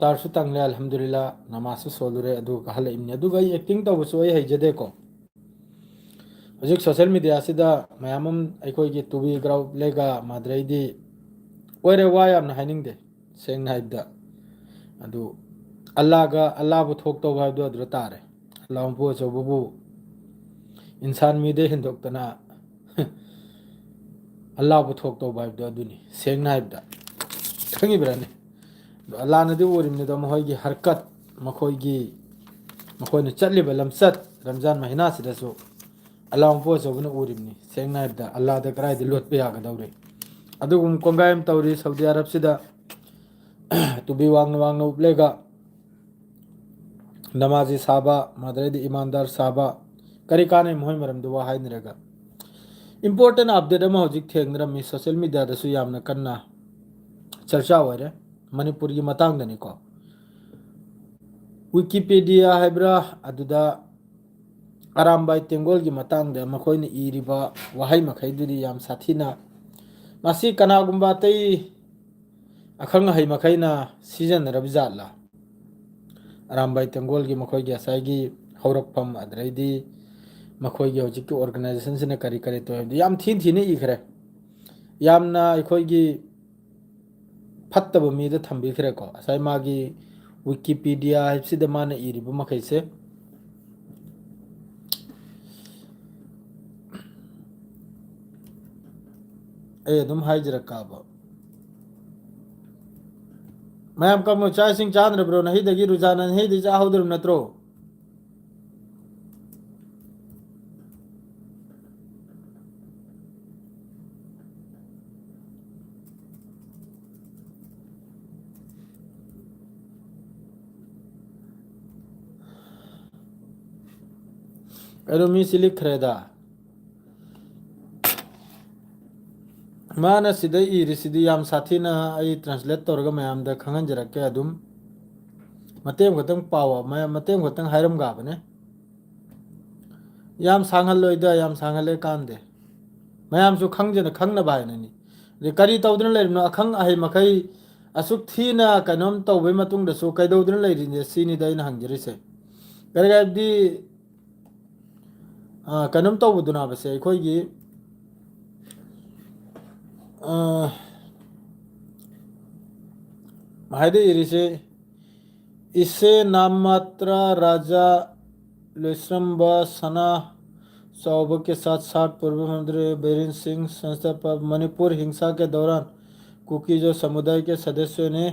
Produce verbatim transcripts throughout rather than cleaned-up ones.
ꯏꯐꯇꯥꯔꯁꯨ ꯇꯪꯂꯦ, ꯑꯜꯍꯝꯗꯨꯂꯤꯜꯂꯥ, ꯅꯃꯥꯖꯁꯨ ꯁꯣꯜꯂꯨꯔꯦ, ꯑꯗꯨꯒ ꯍꯜꯂꯛꯏꯕꯅꯤ꯫ ꯑꯗꯨꯒ ꯑꯩ ꯑꯦꯛꯇꯤꯡ ꯇꯧꯕꯁꯨ ꯑꯩ ꯍꯩꯖꯗꯦꯀꯣ꯫ ꯍꯧꯖꯤꯛ ꯁꯣꯁꯦꯜ ꯃꯦꯗꯤꯌꯥꯁꯤꯗ ꯃꯌꯥꯝ ꯑꯃ ꯑꯩꯈꯣꯏꯒꯤ ꯇꯨꯕꯤ ꯒ꯭ꯔꯥꯎꯞ ꯂꯩꯒ ꯃꯥꯗ꯭ꯔꯩꯗꯤ ꯑꯣꯏꯔꯦ, ꯋꯥ ꯌꯥꯝꯅ ꯍꯥꯏꯅꯤꯡꯗꯦ, ꯁꯦꯡꯅ ꯍꯥꯏꯕꯗ꯫ ꯑꯗꯨ ꯑꯜꯂꯥꯒ, ꯑꯜꯂꯥꯕꯨ ꯊꯣꯛꯇꯧꯕ ꯍꯥꯏꯕꯗꯨ ꯑꯗꯨꯗ ꯇꯥꯔꯦ꯫ ꯑꯜꯂꯥꯍꯨ ꯃꯄꯨ ꯑꯆꯧꯕꯕꯨ ꯏꯟꯁꯥꯟ ꯃꯤꯗ ꯍꯦꯟꯗꯣꯛꯇꯅ ꯑꯜꯂꯥꯕꯨ ꯊꯣꯛꯇꯧꯕ ꯍꯥꯏꯕꯗꯣ ꯑꯗꯨꯅꯤ, ꯁꯦꯡꯅ ꯍꯥꯏꯕꯗ꯫ ꯈꯪꯉꯤꯕ꯭ꯔꯥꯅꯦ? ꯑꯗꯣ ꯑꯜꯂꯥꯅꯗꯤ ꯎꯔꯤꯕꯅꯤꯗꯣ, ꯃꯈꯣꯏꯒꯤ ꯍꯔꯀꯠ, ꯃꯈꯣꯏꯒꯤ, ꯃꯈꯣꯏꯅ ꯆꯠꯂꯤꯕ ꯂꯝꯆꯠ, ꯔꯝꯖꯥꯟ ꯃꯍꯤꯅꯥꯁꯤꯗꯁꯨ ꯑꯜꯂꯥꯍꯨ ꯃꯄꯨ ꯑꯆꯧꯕꯅ ꯎꯔꯤꯕꯅꯤ꯫ ꯁꯦꯡꯅ ꯍꯥꯏꯕꯗ, ꯑꯜꯂꯥꯗ ꯀꯗꯥꯏꯗ ꯂꯣꯠꯄ ꯌꯥꯒꯗꯧꯔꯤ? ꯑꯗꯨꯒꯨꯝꯕ ꯀꯣꯡꯒꯥꯏ ꯑꯃ ꯇꯧꯔꯤ ꯁꯥꯎꯗꯤ ꯑꯔꯕꯁꯤꯗ꯫ ꯇꯨꯕꯤ ꯋꯥꯡꯅ ꯋꯥꯡꯅ ꯎꯞꯂꯒ ꯅꯃꯥꯖꯤ ꯁꯥꯕ, ꯃꯗꯨꯗꯩꯗꯤ ꯏꯃꯥꯟꯗꯥꯔ ꯁꯥꯕ, ꯀꯔꯤ ꯀꯥꯟꯅꯩ ꯃꯈꯣꯏ ꯃꯔꯝꯗ ꯋꯥ ꯍꯥꯏꯅꯔꯒ? ꯏꯝꯄꯣꯔꯇꯦꯟ ꯑꯞꯗꯦꯠ ꯑꯃ ꯍꯧꯖꯤꯛ ꯊꯦꯡꯅꯔꯝꯃꯤ, ꯁꯣꯁꯦꯜ ꯃꯦꯗꯤꯌꯥꯗꯁꯨ ꯌꯥꯝꯅ ꯀꯟꯅ ꯆꯔꯆꯥ ꯑꯣꯏꯔꯦ, ꯃꯅꯤꯄꯨꯔꯒꯤ ꯃꯇꯥꯡꯗꯅꯤꯀꯣ꯫ ꯋꯤꯀꯤꯄꯦꯗꯤꯌꯥ ꯍꯥꯏꯕ꯭ꯔꯥ, ꯑꯗꯨꯗ ꯑꯔꯥꯝꯕꯥꯏ ꯇꯦꯡꯒꯣꯜꯒꯤ ꯃꯇꯥꯡꯗ ꯃꯈꯣꯏꯅ ꯏꯔꯤꯕ ꯋꯥꯍꯩ ꯃꯈꯩꯗꯨꯗꯤ ꯌꯥꯝ ꯁꯥꯊꯤꯅ, ꯃꯁꯤ ꯀꯅꯥꯒꯨꯝꯕ ꯑꯇꯩ ꯑꯈꯪ ꯑꯍꯩ ꯃꯈꯩꯅ ꯁꯤꯖꯤꯟꯅꯔꯕ ꯖꯥꯠꯂꯥ? ꯑꯔꯥꯝꯕꯥꯏ ꯇꯦꯡꯒꯣꯜꯒꯤ ꯃꯈꯣꯏꯒꯤ ꯉꯁꯥꯏꯒꯤ ꯍꯧꯔꯛꯐꯝ, ꯑꯗꯨꯗꯩꯗꯤ ꯃꯈꯣꯏꯒꯤ ꯍꯧꯖꯤꯛꯀꯤ ꯑꯣꯔꯒꯅꯥꯏꯖꯦꯁꯟꯁꯤꯅ ꯀꯔꯤ ꯀꯔꯤ ꯇꯧꯋꯤ ꯍꯥꯏꯕꯗꯨ ꯌꯥꯝ ꯊꯤꯅ ꯊꯤꯅ ꯏꯈ꯭ꯔꯦ꯫ ꯌꯥꯝꯅ ꯑꯩꯈꯣꯏꯒꯤ ꯐꯠꯇꯕ ꯃꯤꯗ ꯊꯝꯕꯤꯈ꯭ꯔꯦꯀꯣ꯫ ꯉꯁꯥꯏ ꯃꯥꯒꯤ ꯋꯤꯀꯤꯄꯤꯗꯤꯌꯥ ꯍꯥꯏꯕꯁꯤꯗ ꯃꯥꯅ ꯏꯔꯤꯕ ꯃꯈꯩꯁꯦ ꯑꯩ ꯑꯗꯨꯝ ꯍꯥꯏꯖꯔꯛꯀꯕ꯫ ꯃꯌꯥꯝ ꯀꯝꯃꯨ, ꯆꯥꯛ ꯏꯁꯤꯡ ꯆꯥꯗ꯭ꯔꯕ꯭ꯔꯣ? ꯅꯍꯩꯗꯒꯤ ꯔꯨꯖꯥꯅ ꯅꯍꯩꯗꯒꯤ ꯆꯥꯍꯧꯗ꯭ꯔꯕ ꯅꯠꯇ꯭ꯔꯣ? ꯑꯗꯨ ꯃꯤ ꯆꯤꯂꯤꯛꯈ꯭ꯔꯦꯗ꯫ ꯃꯥꯅ ꯁꯤꯗ ꯏꯔꯤꯁꯤꯗꯤ ꯌꯥꯝ ꯁꯥꯊꯤꯅ ꯑꯩ ꯇ꯭ꯔꯥꯟꯁꯂꯦꯠ ꯇꯧꯔꯒ ꯃꯌꯥꯝꯗ ꯈꯪꯍꯟꯖꯔꯛꯀꯦ꯫ ꯑꯗꯨꯝ ꯃꯇꯦꯛ ꯈꯛꯇꯪ ꯄꯥꯎ, ꯃꯌꯥꯝ ꯃꯇꯦꯛ ꯈꯛꯇꯪ ꯍꯥꯏꯔꯝꯒꯕꯅꯦ꯫ ꯌꯥꯝ ꯁꯥꯡꯍꯜꯂꯣꯏꯗ, ꯌꯥꯝ ꯁꯥꯡꯍꯜꯂꯦ ꯀꯥꯟꯗꯦ꯫ ꯃꯌꯥꯝꯁꯨ ꯈꯪꯖꯅ ꯈꯪꯅꯕ ꯍꯥꯏꯅꯅꯤ꯫ ꯑꯗꯩ ꯀꯔꯤ ꯇꯧꯗꯨꯅ ꯂꯩꯔꯤꯕꯅꯣ? ꯑꯈꯪ ꯑꯍꯩ ꯃꯈꯩ ꯑꯁꯨꯛ ꯊꯤꯅ ꯀꯩꯅꯣꯝ ꯇꯧꯕꯩ ꯃꯇꯨꯡꯗꯁꯨ ꯀꯩꯗꯧꯗꯨꯅ ꯂꯩꯔꯤꯅꯦ ꯁꯤꯅꯤꯗ ꯑꯩꯅ ꯍꯪꯖꯔꯤꯁꯦ꯫ ꯀꯔꯤ ꯍꯥꯏꯕꯗꯤ, ꯑ, ꯀꯩꯅꯣꯝ ꯇꯧꯕꯗꯨꯅꯕꯁꯦ ꯑꯩꯈꯣꯏꯒꯤ, ꯑ, ꯍꯥꯏꯗ ꯏꯔꯤꯁꯦ, ꯏꯁꯦ ꯅꯥꯝꯃꯥꯇ꯭ꯔ ꯔꯥꯖꯥ ꯂꯣꯏꯁ꯭ꯔꯝꯕ ꯁꯅꯥ ꯆꯥꯎꯕ ꯀꯦ ꯁꯥꯊ ꯁꯥꯊ ꯄꯨꯔꯕ ꯃꯟꯇ꯭ꯔꯤ ꯕꯤꯔꯦꯟ ꯁꯤꯡ ꯁꯟꯁꯊꯥꯄꯛ ꯃꯅꯤꯄꯨꯔ ꯍꯤꯡꯁꯥ ꯀꯦ ꯗꯧꯔꯥꯟ ꯀꯨꯀꯤ ꯖꯣ ꯁꯃꯨꯗꯥꯏ ꯀꯦ ꯁꯗꯁ꯭ꯌꯣ ꯅꯦ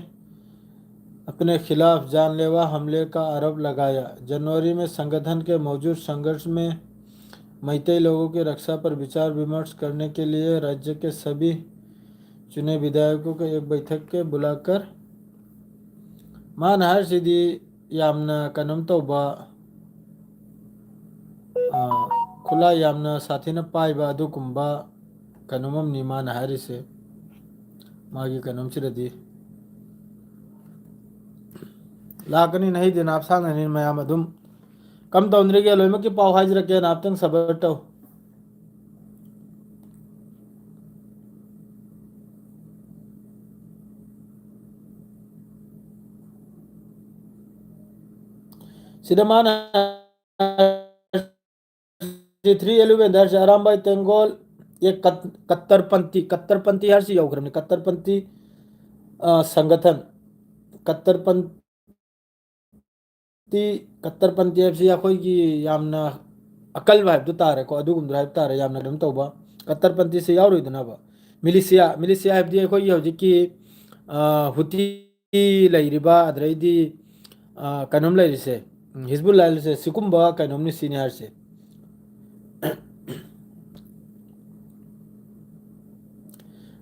ꯑꯄꯅꯦ ꯈꯤꯂꯥꯐ ꯖꯥꯟꯂꯦꯋꯥ ꯍꯝꯂꯦ ꯀꯥ ꯑꯥꯔꯣꯞ ꯂꯒꯥꯌꯥ꯫ ꯖꯅꯋꯥꯔꯤ ꯃꯦ ꯁꯪꯒꯊꯟ ꯀꯦ ꯃꯧꯖꯨꯗ ꯁꯪꯘꯔꯁ ꯃꯦ ꯃꯩꯇꯩ ꯂꯣꯒꯣ ꯀꯦ ꯔꯛꯁꯥ ꯄꯔ ꯕꯤꯆꯥꯔ ꯕꯤꯃꯔꯁ ꯀꯔꯅꯦ ꯀꯦ ꯂꯤꯌꯦ ꯔꯥꯖ꯭ꯌ ꯀꯦ ꯁꯕꯤ ꯆꯨꯅꯦ ꯕꯤꯙꯥꯌꯀꯣ ꯀꯦ ꯑꯦꯛ ꯕꯩꯊꯛ ꯀꯦ ꯕꯨꯂꯥꯀꯔ꯫ ꯃꯥꯅ ꯍꯥꯏꯔꯤꯁꯤꯗꯤ ꯌꯥꯝꯅ ꯀꯩꯅꯣꯝ ꯇꯧꯕ, ꯑ, ꯈꯨꯠꯂꯥꯏ ꯌꯥꯝꯅ ꯁꯥꯊꯤꯅ ꯄꯥꯏꯕ ꯑꯗꯨꯒꯨꯝꯕ ꯀꯩꯅꯣꯝ ꯑꯃꯅꯤ ꯃꯥꯅ ꯍꯥꯏꯔꯤꯁꯦ꯫ ꯃꯥꯒꯤ ꯀꯩꯅꯣꯝꯁꯤꯗꯗꯤ ꯂꯥꯛꯀꯅꯤ, ꯅꯍꯩꯗꯤ ꯅꯥꯞ ꯁꯥꯡꯅꯅꯤ ꯃꯌꯥꯝ ꯑꯗꯨꯝ꯫ ꯀꯝ ꯇꯧꯅꯔꯤꯒꯦ? ꯂꯣꯏꯅꯃꯛꯀꯤ ꯄꯥꯎ ꯍꯥꯏꯖꯔꯛꯀꯦ, ꯅꯥꯞꯇꯪ ꯁꯕꯔ ꯇꯧ꯫ ꯁꯤꯗ ꯃꯥꯅ ꯊ꯭ꯔꯤ ꯑꯦꯂꯦꯚꯦꯟꯗ ꯍꯥꯏꯔꯤꯁꯦ ꯑꯔꯥꯝꯕꯥꯏ ꯇꯦꯡꯒꯣꯜ, ꯑꯦ ꯀꯠ-, ꯀꯠꯇꯔꯄꯟꯊꯤ, ꯀꯠꯇꯔꯄꯟꯊꯤ ꯍꯥꯏꯔꯤꯁꯤ ꯌꯧꯈ꯭ꯔꯕꯅꯤ꯫ ꯀꯠꯇꯔꯄꯟꯊꯤ, ꯑ, ꯁꯪꯒꯊꯟ, ꯀꯠꯇꯔꯄꯟ-, ꯀꯠꯇꯔꯄꯟꯊꯤ ꯍꯥꯏꯕꯁꯤ ꯑꯩꯈꯣꯏꯒꯤ ꯌꯥꯝꯅ ꯑꯀꯜꯕ ꯍꯥꯏꯕꯗꯨ ꯇꯥꯔꯦꯀꯣ, ꯑꯗꯨꯒꯨꯝꯕꯗꯨ ꯍꯥꯏꯕ ꯇꯥꯔꯦ, ꯌꯥꯝꯅ ꯀꯩꯅꯣꯝ ꯇꯧꯕ꯫ ꯀꯠꯇꯔꯄꯟꯊꯤꯁꯤ ꯌꯥꯎꯔꯣꯏꯗꯅꯕ꯫ ꯃꯤꯂꯤꯁꯤꯌꯥ, ꯃꯤꯂꯤꯁꯤꯌꯥ ꯍꯥꯏꯕꯗꯤ ꯑꯩꯈꯣꯏꯒꯤ ꯍꯧꯖꯤꯛꯀꯤ, ꯑ, ꯍꯨꯇꯤ ꯂꯩꯔꯤꯕ, ꯑꯗꯨꯗꯩꯗꯤ, ꯑ, ꯀꯩꯅꯣꯝ ꯂꯩꯔꯤꯁꯦ, ꯎꯝ, ꯍꯤꯖꯕꯨꯜ ꯂꯩꯔꯤꯁꯦ, ꯁꯤꯒꯨꯝꯕ ꯀꯩꯅꯣꯝꯅꯤ ꯁꯤꯅꯤ ꯍꯥꯏꯔꯤꯁꯦ꯫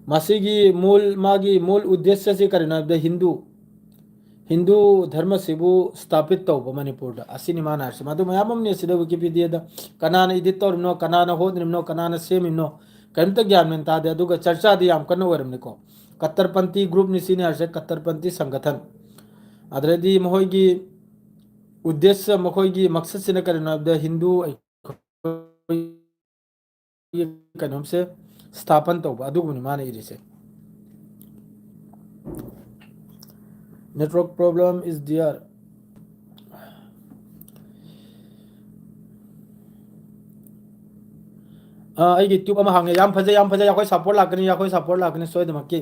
ꯃꯁꯤꯒꯤ ꯃꯨꯜ, ꯃꯥꯒꯤ ꯃꯨꯜ ꯎꯗꯦꯁ꯭ꯌꯁꯤ ꯀꯔꯤꯅꯣ ꯍꯥꯏꯕꯗ ꯍꯤꯟꯗꯨ, ꯍꯤꯟꯗꯨ ꯙꯔꯃꯁꯤꯕꯨ ꯁ꯭ꯊꯥꯄꯤꯠ ꯇꯧꯕ ꯃꯅꯤꯄꯨꯔꯗ, ꯑꯁꯤꯅꯤ ꯃꯥꯅ ꯍꯥꯏꯔꯤꯁꯤ꯫ ꯃꯗꯨ ꯃꯌꯥꯝ ꯑꯃꯅꯤ ꯑꯁꯤꯗ ꯋꯤꯀꯤꯄꯤꯗꯤꯌꯥꯗ ꯀꯅꯥꯅ ꯏꯗꯤꯠ ꯇꯧꯔꯤꯕꯅꯣ, ꯀꯅꯥꯅ ꯍꯣꯠꯅꯔꯤꯕꯅꯣ, ꯀꯅꯥꯅ ꯁꯦꯝꯃꯤꯕꯅꯣ, ꯀꯔꯤꯝꯇ ꯒ꯭ꯌꯥꯟ ꯃꯦꯟ ꯇꯥꯗꯦ꯫ ꯑꯗꯨꯒ ꯆꯔꯆꯥꯗꯤ ꯌꯥꯝ ꯀꯟꯅ ꯑꯣꯏꯔꯝꯅꯤꯀꯣ꯫ ꯀꯠꯇꯔꯄꯟꯊꯤ ꯒ꯭ꯔꯨꯞꯅꯤ ꯁꯤꯅꯤ ꯍꯥꯏꯔꯤꯁꯦ, ꯀꯠꯇꯔꯄꯟꯊꯤ ꯁꯪꯒꯊꯟ꯫ ꯑꯗꯨꯗꯩꯗꯤ ꯃꯈꯣꯏꯒꯤ ꯎꯗꯦꯁ꯭ꯌ, ꯃꯈꯣꯏꯒꯤ ꯃꯛꯁꯠꯁꯤꯅ ꯀꯔꯤꯅꯣ ꯍꯥꯏꯕꯗ ꯍꯤꯟꯗꯨ ꯑꯩꯈꯣꯏꯒꯤ ꯀꯩꯅꯣꯝꯁꯦ ꯁ꯭ꯊꯥꯄꯟ ꯇꯧꯕ, ꯑꯗꯨꯒꯨꯝꯕꯅꯤ ꯃꯥꯅ ꯏꯔꯤꯁꯦ꯫ Network problem is there. ꯑꯥ, ꯑꯩꯒꯤ ꯇ꯭ꯌꯨꯕ ꯑꯃ ꯍꯥꯡꯉꯦ꯫ ꯌꯥꯝ ꯐꯖꯩ, ꯌꯥꯝ ꯐꯖꯩ꯫ ꯑꯩꯈꯣꯏ ꯁꯞꯄꯣꯔꯠ ꯂꯥꯛꯀꯅꯤ, ꯑꯩꯈꯣꯏ ꯁꯞꯄꯣꯔꯠ ꯂꯥꯛꯀꯅꯤ ꯁꯣꯏꯗꯃꯛꯀꯤ꯫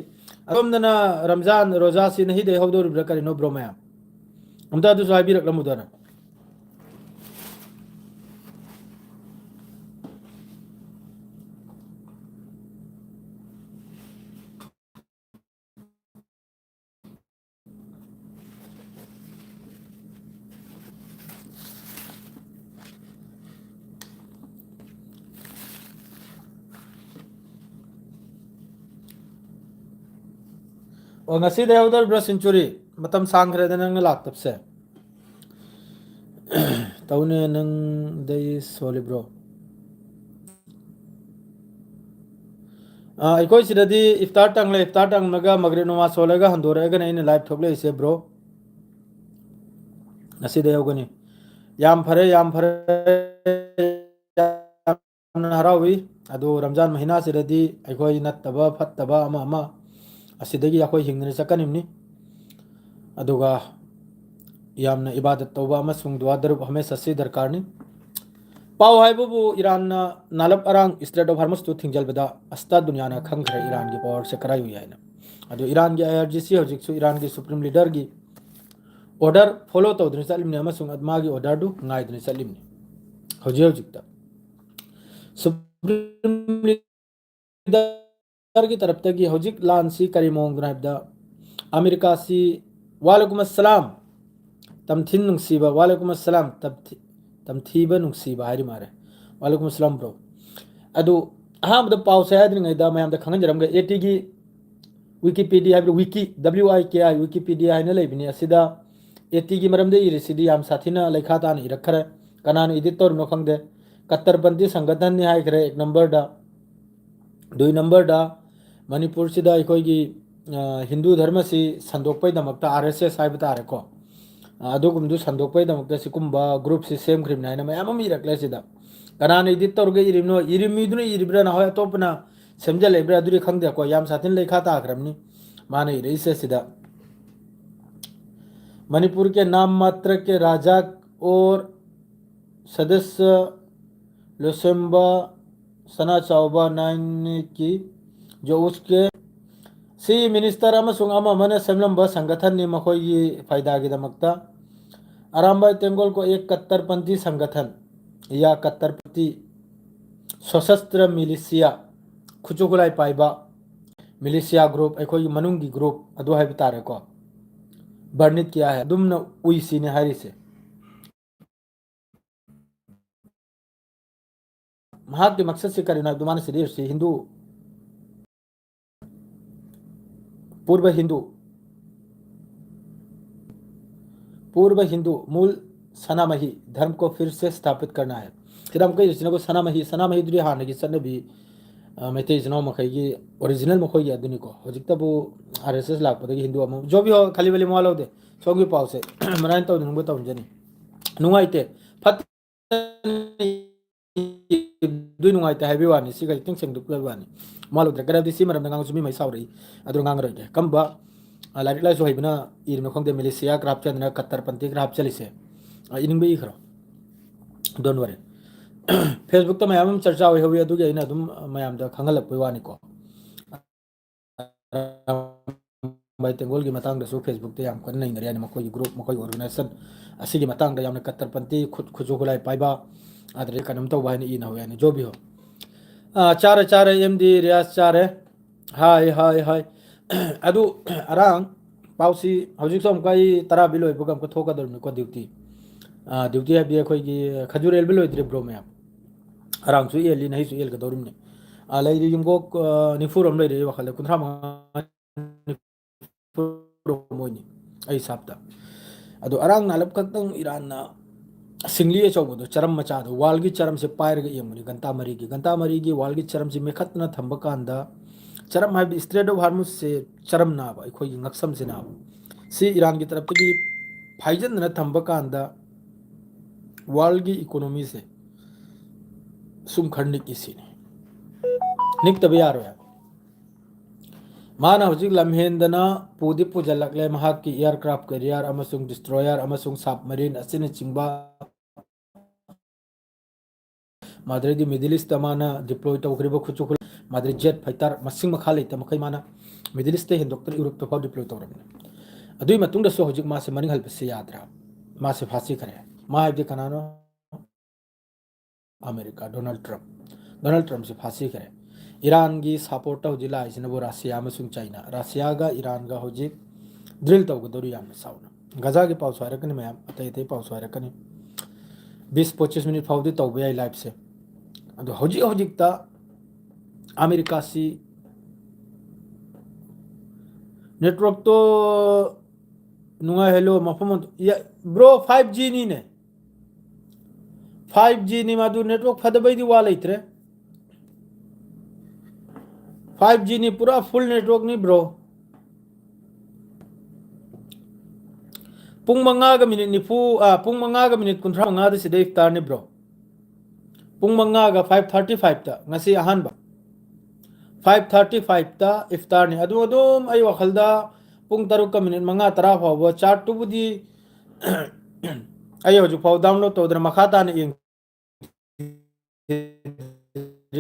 ꯑꯗꯣꯝꯗꯅ ꯔꯝꯖꯥꯟ ꯔꯣꯖꯥꯁꯤ ꯅꯍꯤꯗꯩ ꯍꯧꯗꯧꯔꯤꯕ꯭ꯔꯥ ꯀꯔꯤꯅꯣ, ꯕ꯭ꯔꯣ ꯃꯌꯥꯝ? ꯑꯝꯇ ꯑꯗꯨꯁꯨ ꯍꯥꯏꯕꯤꯔꯛꯂꯝꯃꯨꯗꯅ꯫ ꯑꯣ, ꯉꯁꯤꯗ ꯌꯥꯎꯗꯧꯔꯤꯕ꯭ꯔꯥ ꯁꯦꯟꯆꯨꯔꯤ? ꯃꯇꯝ ꯁꯥꯡꯈ꯭ꯔꯦꯗ ꯅꯪꯅ ꯂꯥꯛꯇꯕꯁꯦ꯫ ꯇꯧꯅꯦ, ꯅꯪꯗꯩ ꯁꯣꯜꯂꯤꯕ꯭ꯔꯣ? ꯑꯥ, ꯑꯩꯈꯣꯏ ꯁꯤꯗꯗꯤ ꯏꯐꯇꯥꯔ ꯇꯪꯂꯦ, ꯏꯐꯇꯥꯔ ꯇꯪꯂꯒ ꯃꯒ꯭ꯔꯤꯕ ꯅꯃꯥꯖ ꯁꯣꯜꯂꯒ ꯍꯟꯗꯣꯔꯛꯑꯒꯅ ꯑꯩꯅ ꯂꯥꯏꯚ ꯊꯣꯛꯂꯛꯏꯁꯦ, ꯕ꯭ꯔꯣ꯫ ꯉꯁꯤꯗ ꯌꯧꯒꯅꯤ꯫ ꯌꯥꯝ ꯐꯔꯦ, ꯌꯥꯝ ꯐꯔꯦ꯫ ꯌꯥꯝꯅ ꯍꯔꯥꯎꯏ꯫ ꯑꯗꯨ ꯔꯝꯖꯥꯟ ꯃꯍꯤꯅꯥꯁꯤꯗꯗꯤ ꯑꯩꯈꯣꯏ ꯅꯠꯇꯕ ꯐꯠꯇꯕ ꯑꯃ ꯑꯃ ꯑꯁꯤꯗꯒꯤ ꯑꯩꯈꯣꯏ ꯍꯤꯡꯗꯅ ꯆꯠꯀꯅꯤꯕꯅꯤ꯫ ꯑꯗꯨꯒ ꯌꯥꯝꯅ ꯏꯕꯥꯗꯠ ꯇꯧꯕ ꯑꯃꯁꯨꯡ ꯗꯨꯋꯥ ꯗꯔꯨꯞ ꯍꯃꯦꯁꯥ ꯑꯁꯤ ꯗꯔꯀꯥꯔꯅꯤ꯫ ꯄꯥꯎ ꯍꯥꯏꯕꯕꯨ ꯏꯔꯥꯟꯅ ꯅꯥꯂꯞ ꯑꯔꯥꯡ ꯏꯁꯇ꯭ꯔꯦꯠ ꯑꯣꯐ ꯍꯔꯃꯨꯁꯇꯨ ꯊꯤꯡꯖꯤꯜꯕꯗ ꯑꯁꯇꯥ ꯗꯨꯅꯤꯌꯥꯅ ꯈꯪꯈ꯭ꯔꯦ ꯏꯔꯥꯟꯒꯤ ꯄꯋꯥꯔꯁꯦ ꯀꯔꯥꯏ ꯎꯏ ꯍꯥꯏꯅ꯫ ꯑꯗꯨ ꯏꯔꯥꯟꯒꯤ ꯑꯥꯏ ꯑꯥꯔ ꯖꯤ ꯁꯤ ꯍꯧꯖꯤꯛꯁꯨ ꯏꯔꯥꯟꯒꯤ ꯁꯨꯄ꯭ꯔꯤꯝ ꯂꯤꯗꯔꯒꯤ ꯑꯣꯔꯗꯔ ꯐꯣꯂꯣ ꯇꯧꯗꯨꯅ ꯆꯠꯂꯤꯕꯅꯤ ꯑꯃꯁꯨꯡ ꯃꯥꯒꯤ ꯑꯣꯔꯗꯔꯗꯨ ꯉꯥꯏꯗꯨꯅ ꯆꯠꯂꯤꯕꯅꯤ꯫ ꯍꯧꯖꯤꯛ ꯍꯧꯖꯤꯛꯇ ꯁꯨꯄ꯭ꯔꯤꯝ ꯂꯤꯗꯔꯒꯤ ꯇꯔꯞꯇꯒꯤ ꯍꯧꯖꯤꯛ ꯂꯥꯟꯁꯤ ꯀꯔꯤ ꯃꯑꯣꯡꯗꯅꯣ ꯍꯥꯏꯕꯗ, ꯑꯃꯦꯔꯤꯀꯥꯁꯤ, ꯋꯥꯂꯦꯀꯨꯝ ꯑꯁꯂꯥꯝ, ꯇꯝꯊꯤꯟ ꯅꯨꯡꯁꯤꯕ, ꯋꯥꯂꯦꯀꯨꯝ ꯑꯁꯂꯥꯝ, ꯇꯝꯊꯤ-, ꯇꯝꯊꯤꯕ ꯅꯨꯡꯁꯤꯕ ꯍꯥꯏꯔꯤ ꯃꯥꯜꯂꯦ꯫ ꯋꯥꯂꯦꯀꯨꯝ ꯑꯁꯂꯥꯝ, ꯕ꯭ꯔꯣ꯫ ꯑꯗꯨ ꯑꯍꯥꯟꯕꯗ ꯄꯥꯎꯁꯦ ꯍꯥꯏꯗ꯭ꯔꯤꯉꯩꯗ ꯃꯌꯥꯝꯗ ꯈꯪꯍꯟꯖꯔꯝꯒꯦ, ꯑꯦ ꯇꯤꯒꯤ ꯋꯤꯀꯤꯄꯤꯗꯤꯌꯥ ꯍꯥꯏꯕꯗꯤ ꯋꯤꯀꯤ, ꯗꯕ꯭ꯂꯤꯎ ꯑꯥꯏ ꯀꯦ ꯑꯥꯏ, ꯋꯤꯀꯤꯄꯤꯗꯤꯌꯥ ꯍꯥꯏꯅ ꯂꯩꯕꯅꯤ꯫ ꯑꯁꯤꯗ ꯑꯦ ꯇꯤꯒꯤ ꯃꯔꯝꯗ ꯏꯔꯤꯁꯤꯗꯤ ꯌꯥꯝ ꯁꯥꯊꯤꯅ ꯂꯩꯈꯥ ꯇꯥꯅ ꯏꯔꯛꯈ꯭ꯔꯦ꯫ ꯀꯅꯥꯅ ꯏꯗꯤꯠ ꯇꯧꯔꯤꯅꯣ ꯈꯪꯗꯦ꯫ ꯀꯠꯇꯔꯄꯟꯊꯤ ꯁꯪꯒꯊꯟꯅꯤ ꯍꯥꯏꯈ꯭ꯔꯦ ꯑꯦꯛ ꯅꯝꯕꯔꯗ꯫ ꯗꯨꯏ ꯅꯝꯕꯔꯗ ꯃꯅꯤꯄꯨꯔꯁꯤꯗ ꯑꯩꯈꯣꯏꯒꯤ, ꯑ, ꯍꯤꯟꯗꯨ ꯙꯔꯃꯁꯤ ꯁꯟꯗꯣꯛꯄꯩꯗꯃꯛꯇ ꯑꯥꯔ ꯑꯦꯁ ꯑꯦꯁ ꯍꯥꯏꯕ ꯇꯥꯔꯦꯀꯣ꯫ ꯑ, ꯑꯗꯨꯒꯨꯝꯕꯗꯨ ꯁꯟꯗꯣꯛꯄꯩꯗꯃꯛꯇ ꯁꯤꯒꯨꯝꯕ ꯒ꯭ꯔꯨꯞꯁꯤ ꯁꯦꯝꯈ꯭ꯔꯤꯕꯅꯤ ꯍꯥꯏꯅ ꯃꯌꯥꯝ ꯑꯃ ꯏꯔꯛꯂꯦ ꯁꯤꯗ꯫ ꯀꯅꯥꯅ ꯏꯗꯤꯠ ꯇꯧꯔꯒ ꯏꯔꯤꯕꯅꯣ? ꯏꯔꯤꯕ ꯃꯤꯗꯨꯅ ꯏꯔꯤꯕ꯭ꯔꯥ, ꯅꯍꯣꯏ ꯑꯇꯣꯞꯄꯅ ꯁꯦꯝꯖꯤꯜꯂꯛꯏꯕ꯭ꯔꯥ, ꯑꯗꯨꯗꯤ ꯈꯪꯗꯦꯀꯣ꯫ ꯌꯥꯝ ꯁꯥꯊꯤꯅ ꯂꯩꯈꯥ ꯇꯥꯈ꯭ꯔꯕꯅꯤ ꯃꯥꯅ ꯏꯔꯛꯏꯁꯦ ꯁꯤꯗ꯫ मणिपुर के नाम मात्र के राजा और सदस्य लोसेम्बा सना चाओबा नाइन की जो उसके ꯁꯤ ꯃꯤꯅꯤꯁꯇꯔ ꯑꯃꯁꯨꯡ ꯑꯃ ꯑꯃꯅ ꯁꯦꯝꯂꯝꯕ ꯁꯪꯒꯊꯟꯅꯤ꯫ ꯃꯈꯣꯏꯒꯤ ꯐꯥꯏꯗꯥꯒꯤꯗꯃꯛꯇ ꯑꯔꯥꯝꯕꯥꯏ ꯇꯦꯡꯒꯣꯜ ꯀꯣ ꯑꯦꯛ ꯀꯠꯇꯔꯄꯟꯊꯤ ꯁꯪꯒꯊꯟ ꯌꯥ ꯀꯠꯇꯔꯄꯟꯊꯤ ꯁꯣꯁꯁꯇ꯭ꯔ ꯃꯤꯂꯤꯁꯤꯌꯥ, ꯈꯨꯠꯁꯨ ꯈꯨꯠꯂꯥꯏ ꯄꯥꯏꯕ ꯃꯤꯂꯤꯁꯤꯌꯥ ꯒ꯭ꯔꯨꯞ, ꯑꯩꯈꯣꯏꯒꯤ ꯃꯅꯨꯡꯒꯤ ꯒ꯭ꯔꯨꯞ ꯑꯗꯨ ꯍꯥꯏꯕ ꯇꯥꯔꯦꯀꯣ꯫ ꯕꯔꯅꯤꯠ ꯀꯤꯌꯥ ꯍꯥꯏ ꯑꯗꯨꯝꯅ ꯎꯏꯁꯤꯅꯦ ꯍꯥꯏꯔꯤꯁꯦ꯫ ꯃꯍꯥꯛꯀꯤ ꯃꯛꯁꯠꯁꯤ ꯀꯔꯤꯅꯣ ꯍꯥꯏꯕꯗꯨ ꯃꯥꯅ ꯁꯤꯗ ꯏꯔꯤꯁꯤ ꯍꯤꯟꯗꯨ पूर्व हिंदू, पूर्व हिंदू मूल सनामही धर्म को फिर से स्थापित करना है। ꯁꯤꯗ ꯑꯃꯨꯛꯀ ꯏꯔꯤꯁꯤꯅꯀꯣ ꯁꯅꯥꯃꯍꯤ, ꯁꯅꯥꯃꯍꯤꯗꯨꯗꯤ ꯍꯥꯟꯅꯒꯤ ꯆꯠꯅꯕꯤ, ꯑ, ꯃꯩꯇꯩ ꯏꯆꯤꯟ ꯏꯅꯥꯎ ꯃꯈꯩꯒꯤ ꯑꯣꯔꯤꯖꯤꯅꯦꯜ ꯃꯈꯣꯏꯒꯤ ꯑꯗꯨꯅꯤꯀꯣ꯫ ꯍꯧꯖꯤꯛꯇꯕꯨ ꯑꯥꯔ ꯑꯦꯁ ꯑꯦꯁ ꯂꯥꯛꯄꯗꯒꯤ ꯍꯤꯟꯗꯨ ꯑꯃꯨꯛ ꯖꯣꯕꯤ ꯍꯣ ꯈꯂꯤ ꯕꯂꯤ ꯃꯋꯥ ꯂꯧꯗꯦ꯫ ꯁꯣꯝꯒꯤ ꯄꯥꯎꯁꯦ ꯃꯔꯥꯏꯅ ꯇꯧꯅꯤꯡꯕ ꯇꯧꯖꯅꯤ꯫ ꯅꯨꯡꯉꯥꯏꯇꯦ꯫ ꯐꯠꯇꯦ꯫ ꯑꯗꯨꯏ ꯅꯨꯡꯉꯥꯏꯇꯦ ꯍꯥꯏꯕꯒꯤ ꯋꯥꯅꯤ, ꯁꯤꯒ ꯈꯤꯇꯪ ꯁꯦꯡꯗꯣꯛꯄꯤꯌꯨ ꯍꯥꯏꯕꯒꯤ ꯋꯥꯅꯤ꯫ ꯃꯥ ꯂꯧꯗ꯭ꯔꯦ꯫ ꯀꯔꯤ ꯍꯥꯏꯕꯗꯤ ꯁꯤ ꯃꯔꯝꯗ ꯉꯥꯡꯉꯁꯨ ꯃꯤ ꯃꯩ ꯁꯥꯎꯔꯛꯏ꯫ ꯑꯗꯨꯅ ꯉꯥꯡꯉꯔꯣꯏꯒꯦ꯫ ꯀꯝꯕ, ꯑ, ꯂꯥꯏꯔꯤꯛ ꯂꯥꯏꯁꯨ ꯍꯩꯕꯅ ꯏꯔꯤꯅꯣ ꯈꯪꯗꯦ, ꯃꯦꯂꯦꯁꯤꯌꯥ ꯈꯔ ꯍꯥꯞꯆꯗꯅ ꯀꯠꯇꯔꯄꯟꯊꯤ ꯈꯔ ꯍꯥꯞꯆꯜꯂꯤꯁꯦ꯫ ꯑ, ꯏꯅꯤꯡꯕ ꯏꯈ꯭ꯔꯣ꯫ Don't worry꯫ ꯐꯦꯁꯕꯨꯛꯇ ꯃꯌꯥꯝ ꯑꯃ ꯆꯔꯆꯥ ꯑꯣꯏꯍꯧꯋꯤ, ꯑꯗꯨꯒꯤ ꯑꯩꯅ ꯑꯗꯨꯝ ꯃꯌꯥꯝꯗ ꯈꯪꯍꯜꯂꯛꯄꯩ ꯋꯥꯅꯤꯀꯣ꯫ ꯕꯥꯏ ꯇꯦꯡꯒꯣꯜꯒꯤ ꯃꯇꯥꯡꯗꯁꯨ ꯐꯦꯁꯕꯨꯛꯇ ꯌꯥꯝ ꯀꯟꯅ ꯅꯩꯅꯔꯦ ꯍꯥꯏꯅ, ꯃꯈꯣꯏꯒꯤ ꯒ꯭ꯔꯨꯞ, ꯃꯈꯣꯏꯒꯤ ꯑꯣꯔꯒꯅꯥꯏꯖꯦꯁꯟ ꯑꯁꯤꯒꯤ ꯃꯇꯥꯡꯗ ꯌꯥꯝꯅ ꯀꯠꯇꯔꯄꯟꯊꯤ, ꯈꯨꯠ, ꯈꯨꯠꯁꯨ ꯈꯨꯠꯂꯥꯏ ꯄꯥꯏꯕ, ꯑꯗꯨꯗꯒꯤ ꯀꯩꯅꯣꯝ ꯇꯧꯕ ꯍꯥꯏꯅ ꯏꯅꯍꯧꯋꯦ ꯍꯥꯏꯅ꯫ ꯖꯣꯕꯤ ꯍꯣ꯫ ꯑꯥ, ꯆꯥꯔꯦ, ꯆꯥꯔꯦ, ꯑꯦꯝ ꯗꯤ ꯔꯤꯌꯥꯁ ꯆꯥꯔꯦ꯫ ꯍꯥꯏ, ꯍꯥꯏ, ꯍꯥꯏ꯫ ꯑꯗꯨ ꯑꯔꯥꯡ ꯄꯥꯎꯁꯤ ꯍꯧꯖꯤꯛꯁꯨ ꯑꯃꯨꯛꯀ ꯑꯩ ꯇꯔꯥ ꯕꯤ ꯂꯣꯏꯕꯒ ꯑꯃꯨꯛꯀ ꯊꯣꯛꯀꯗꯧꯔꯤꯕꯅꯤꯀꯣ ꯗ꯭ꯌꯨꯇꯤ꯫ ꯑꯥ, ꯗ꯭ꯌꯨꯇꯤ ꯍꯥꯏꯕꯗꯤ ꯑꯩꯈꯣꯏꯒꯤ ꯈꯖꯨꯔ ꯑꯦꯜꯕꯤ ꯂꯣꯏꯗ꯭ꯔꯤ ꯕ꯭ꯔꯣ ꯃꯌꯥꯝ꯫ ꯑꯔꯥꯡꯁꯨ ꯑꯦꯜꯂꯤ, ꯅꯍꯩꯁꯨ ꯑꯦꯜꯒꯗꯧꯔꯤꯕꯅꯤ꯫ ꯑꯥ, ꯂꯩꯔꯤ ꯌꯨꯝꯒꯣꯛ, ꯑꯥ, ꯅꯤꯐꯨꯔꯣꯝ ꯂꯩꯔꯦ ꯑꯩ ꯋꯥꯈꯜꯗ, ꯀꯨꯟꯊ꯭ꯔꯥ ꯃꯉꯥ ꯅꯤꯐꯨꯔꯣꯝ ꯑꯣꯏꯅꯤ ꯑꯩ ꯍꯤꯁꯥꯞꯇ꯫ ꯑꯗꯣ ꯑꯔꯥꯡ ꯅꯥꯂꯞ ꯈꯛꯇꯪ ꯏꯔꯥꯟꯅ ꯁꯤꯡꯂꯤ ꯑꯆꯧꯕꯗꯣ, ꯆꯔꯝ ꯃꯆꯥꯗꯣ, ꯋꯥꯜꯒꯤ ꯆꯔꯝꯁꯦ ꯄꯥꯏꯔꯒ ꯌꯦꯡꯕꯅꯤ, ꯘꯟꯇꯥ ꯃꯔꯤꯒꯤ, ꯘꯟꯇꯥ ꯃꯔꯤꯒꯤ ꯋꯥꯜꯒꯤ ꯆꯔꯝꯁꯦ ꯃꯦꯈꯠꯇꯅ ꯊꯝꯕ ꯀꯥꯟꯗ, ꯆꯔꯝ ꯍꯥꯏꯕꯗꯤ Strait of Hormuz ꯁꯦ ꯆꯔꯝ ꯅꯥꯕ, ꯑꯩꯈꯣꯏꯒꯤ ꯉꯛꯁꯝꯁꯦ ꯅꯥꯕ, ꯁꯤ ꯏꯔꯥꯟꯒꯤ ꯇꯔꯞꯇꯒꯤ ꯐꯥꯏꯖꯟꯗꯅ ꯊꯝꯕ ꯀꯥꯟꯗ ꯋꯥꯔꯜꯒꯤ ꯏꯀꯣꯅꯣꯃꯤꯁꯦ ꯁꯨꯝ ꯈꯔ ꯅꯤꯛꯏ ꯁꯤꯅꯤ꯫ ꯅꯤꯛꯇꯕ ꯌꯥꯔꯣꯏ ꯍꯥꯏꯕ꯫ ꯃꯥꯅ ꯍꯧꯖꯤꯛ ꯂꯝꯍꯦꯟꯗꯅ ꯄꯨꯗꯤ ꯄꯨꯁꯤꯜꯂꯛꯂꯦ ꯃꯍꯥꯛꯀꯤ aircraft carrier ꯑꯃꯁꯨꯡ destroyer ꯑꯃꯁꯨꯡ submarine ꯑꯁꯤꯅꯆꯤꯡꯕ꯫ ꯃꯗꯨꯗꯩꯗꯤ Middle East ꯇ ꯃꯥꯅ deploy ꯇꯧꯈ꯭ꯔꯤꯕ ꯈꯨꯠꯁꯨ ꯈꯨꯠꯂꯥꯏ, ꯃꯗꯨꯗꯩ jet fighter ꯃꯁꯤꯡ ꯃꯈꯥ ꯂꯩꯇ ꯃꯈꯩ ꯃꯥꯅ Middle East ꯇ ꯍꯦꯟꯗꯣꯛꯇꯅ Europe ꯇ ꯐꯥꯎ deploy ꯇꯧꯔꯕꯅꯤ꯫ ꯑꯗꯨꯒꯤ ꯃꯇꯨꯡꯗꯁꯨ ꯍꯧꯖꯤꯛ ꯃꯥꯁꯦ ꯃꯅꯤꯡ ꯍꯜꯂꯛꯄꯁꯦ ꯌꯥꯗ꯭ꯔꯥ? ꯃꯥꯁꯦ ꯐꯥꯁꯤꯈ꯭ꯔꯦ꯫ ꯃꯥ ꯍꯥꯏꯕꯗꯤ ꯀꯅꯥꯅꯣ? America, Donald Trump꯫ Donald Trump ꯁꯦ ꯐꯥꯁꯤꯈ꯭ꯔꯦ꯫ ꯏꯔꯥꯟꯒꯤ support ꯇ ꯍꯧꯖꯤꯛ ꯂꯥꯛꯏꯁꯤꯅꯕꯨ ꯔꯁꯤꯌꯥ ꯑꯃꯁꯨꯡ ꯆꯥꯏꯅꯥ꯫ ꯔꯁꯤꯌꯥꯒ ꯏꯔꯥꯟꯒ ꯍꯧꯖꯤꯛ drill ꯇꯧꯒꯗꯧꯔꯤ ꯌꯥꯝꯅ ꯆꯥꯎꯅ꯫ ꯒꯖꯥꯒꯤ ꯄꯥꯎꯁꯨ ꯍꯥꯏꯔꯛꯀꯅꯤ ꯃꯌꯥꯝ, ꯑꯇꯩ ꯑꯇꯩ ꯄꯥꯎꯁꯨ ꯍꯥꯏꯔꯛꯀꯅꯤ꯫ ꯕꯤꯁ ꯄꯣꯆꯤꯁ ꯃꯤꯅꯤꯠ ꯐꯥꯎꯗꯤ ꯇꯧꯕ ꯌꯥꯏ live ꯁꯦ꯫ ꯑꯗꯣ ꯍꯧꯖꯤꯛ ꯍꯧꯖꯤꯛꯇ ꯑꯃꯦꯔꯤꯀꯥꯁꯤ network ꯇꯣ ꯅꯨꯡꯉꯥꯏꯍꯜꯂꯣ ꯃꯐꯝ ꯑꯗꯨ-, ꯌꯥ-, bro, five G ꯅꯤꯅꯦ꯫ Five G ꯅꯤ ꯃꯗꯨ, network ꯐꯗꯕꯩꯗꯤ ꯋꯥ ꯂꯩꯇ꯭ꯔꯦ꯫ Five G ꯅꯤ, ꯄꯨꯔꯥ full network ꯅꯤ bro꯫ ꯄꯨꯡ ꯃꯉꯥꯒ ꯃꯤꯅꯤꯠ ꯅꯤꯐꯨ, ꯑ, ꯄꯨꯡ ꯃꯉꯥꯒ ꯃꯤꯅꯤꯠ ꯀꯨꯟꯊ꯭ꯔꯥ ꯃꯉꯥꯗ ꯁꯤꯗ ꯏꯐꯇꯥꯔꯅꯤ bro꯫ ꯄꯨꯡ ꯃꯉꯥꯒ five thirty five ꯇ, ꯉꯁꯤ ꯑꯍꯥꯟꯕ꯫ Five thirty five ꯇ ꯏꯐꯇꯥꯔꯅꯤ꯫ ꯑꯗꯨ ꯑꯗꯨꯝ ꯑꯩ ꯋꯥꯈꯜꯗ ꯄꯨꯡ ꯇꯔꯨꯛꯀ ꯃꯤꯅꯤꯠ ꯃꯉꯥ ꯇꯔꯥ ꯐꯥꯎꯕ chart ꯇꯨꯕꯨꯗꯤ ꯑꯩ ꯍꯧꯖꯤꯛ ꯐꯥꯎ download ꯇꯧꯗꯅ ꯃꯈꯥ ꯇꯥꯅ ꯌꯦꯡ-,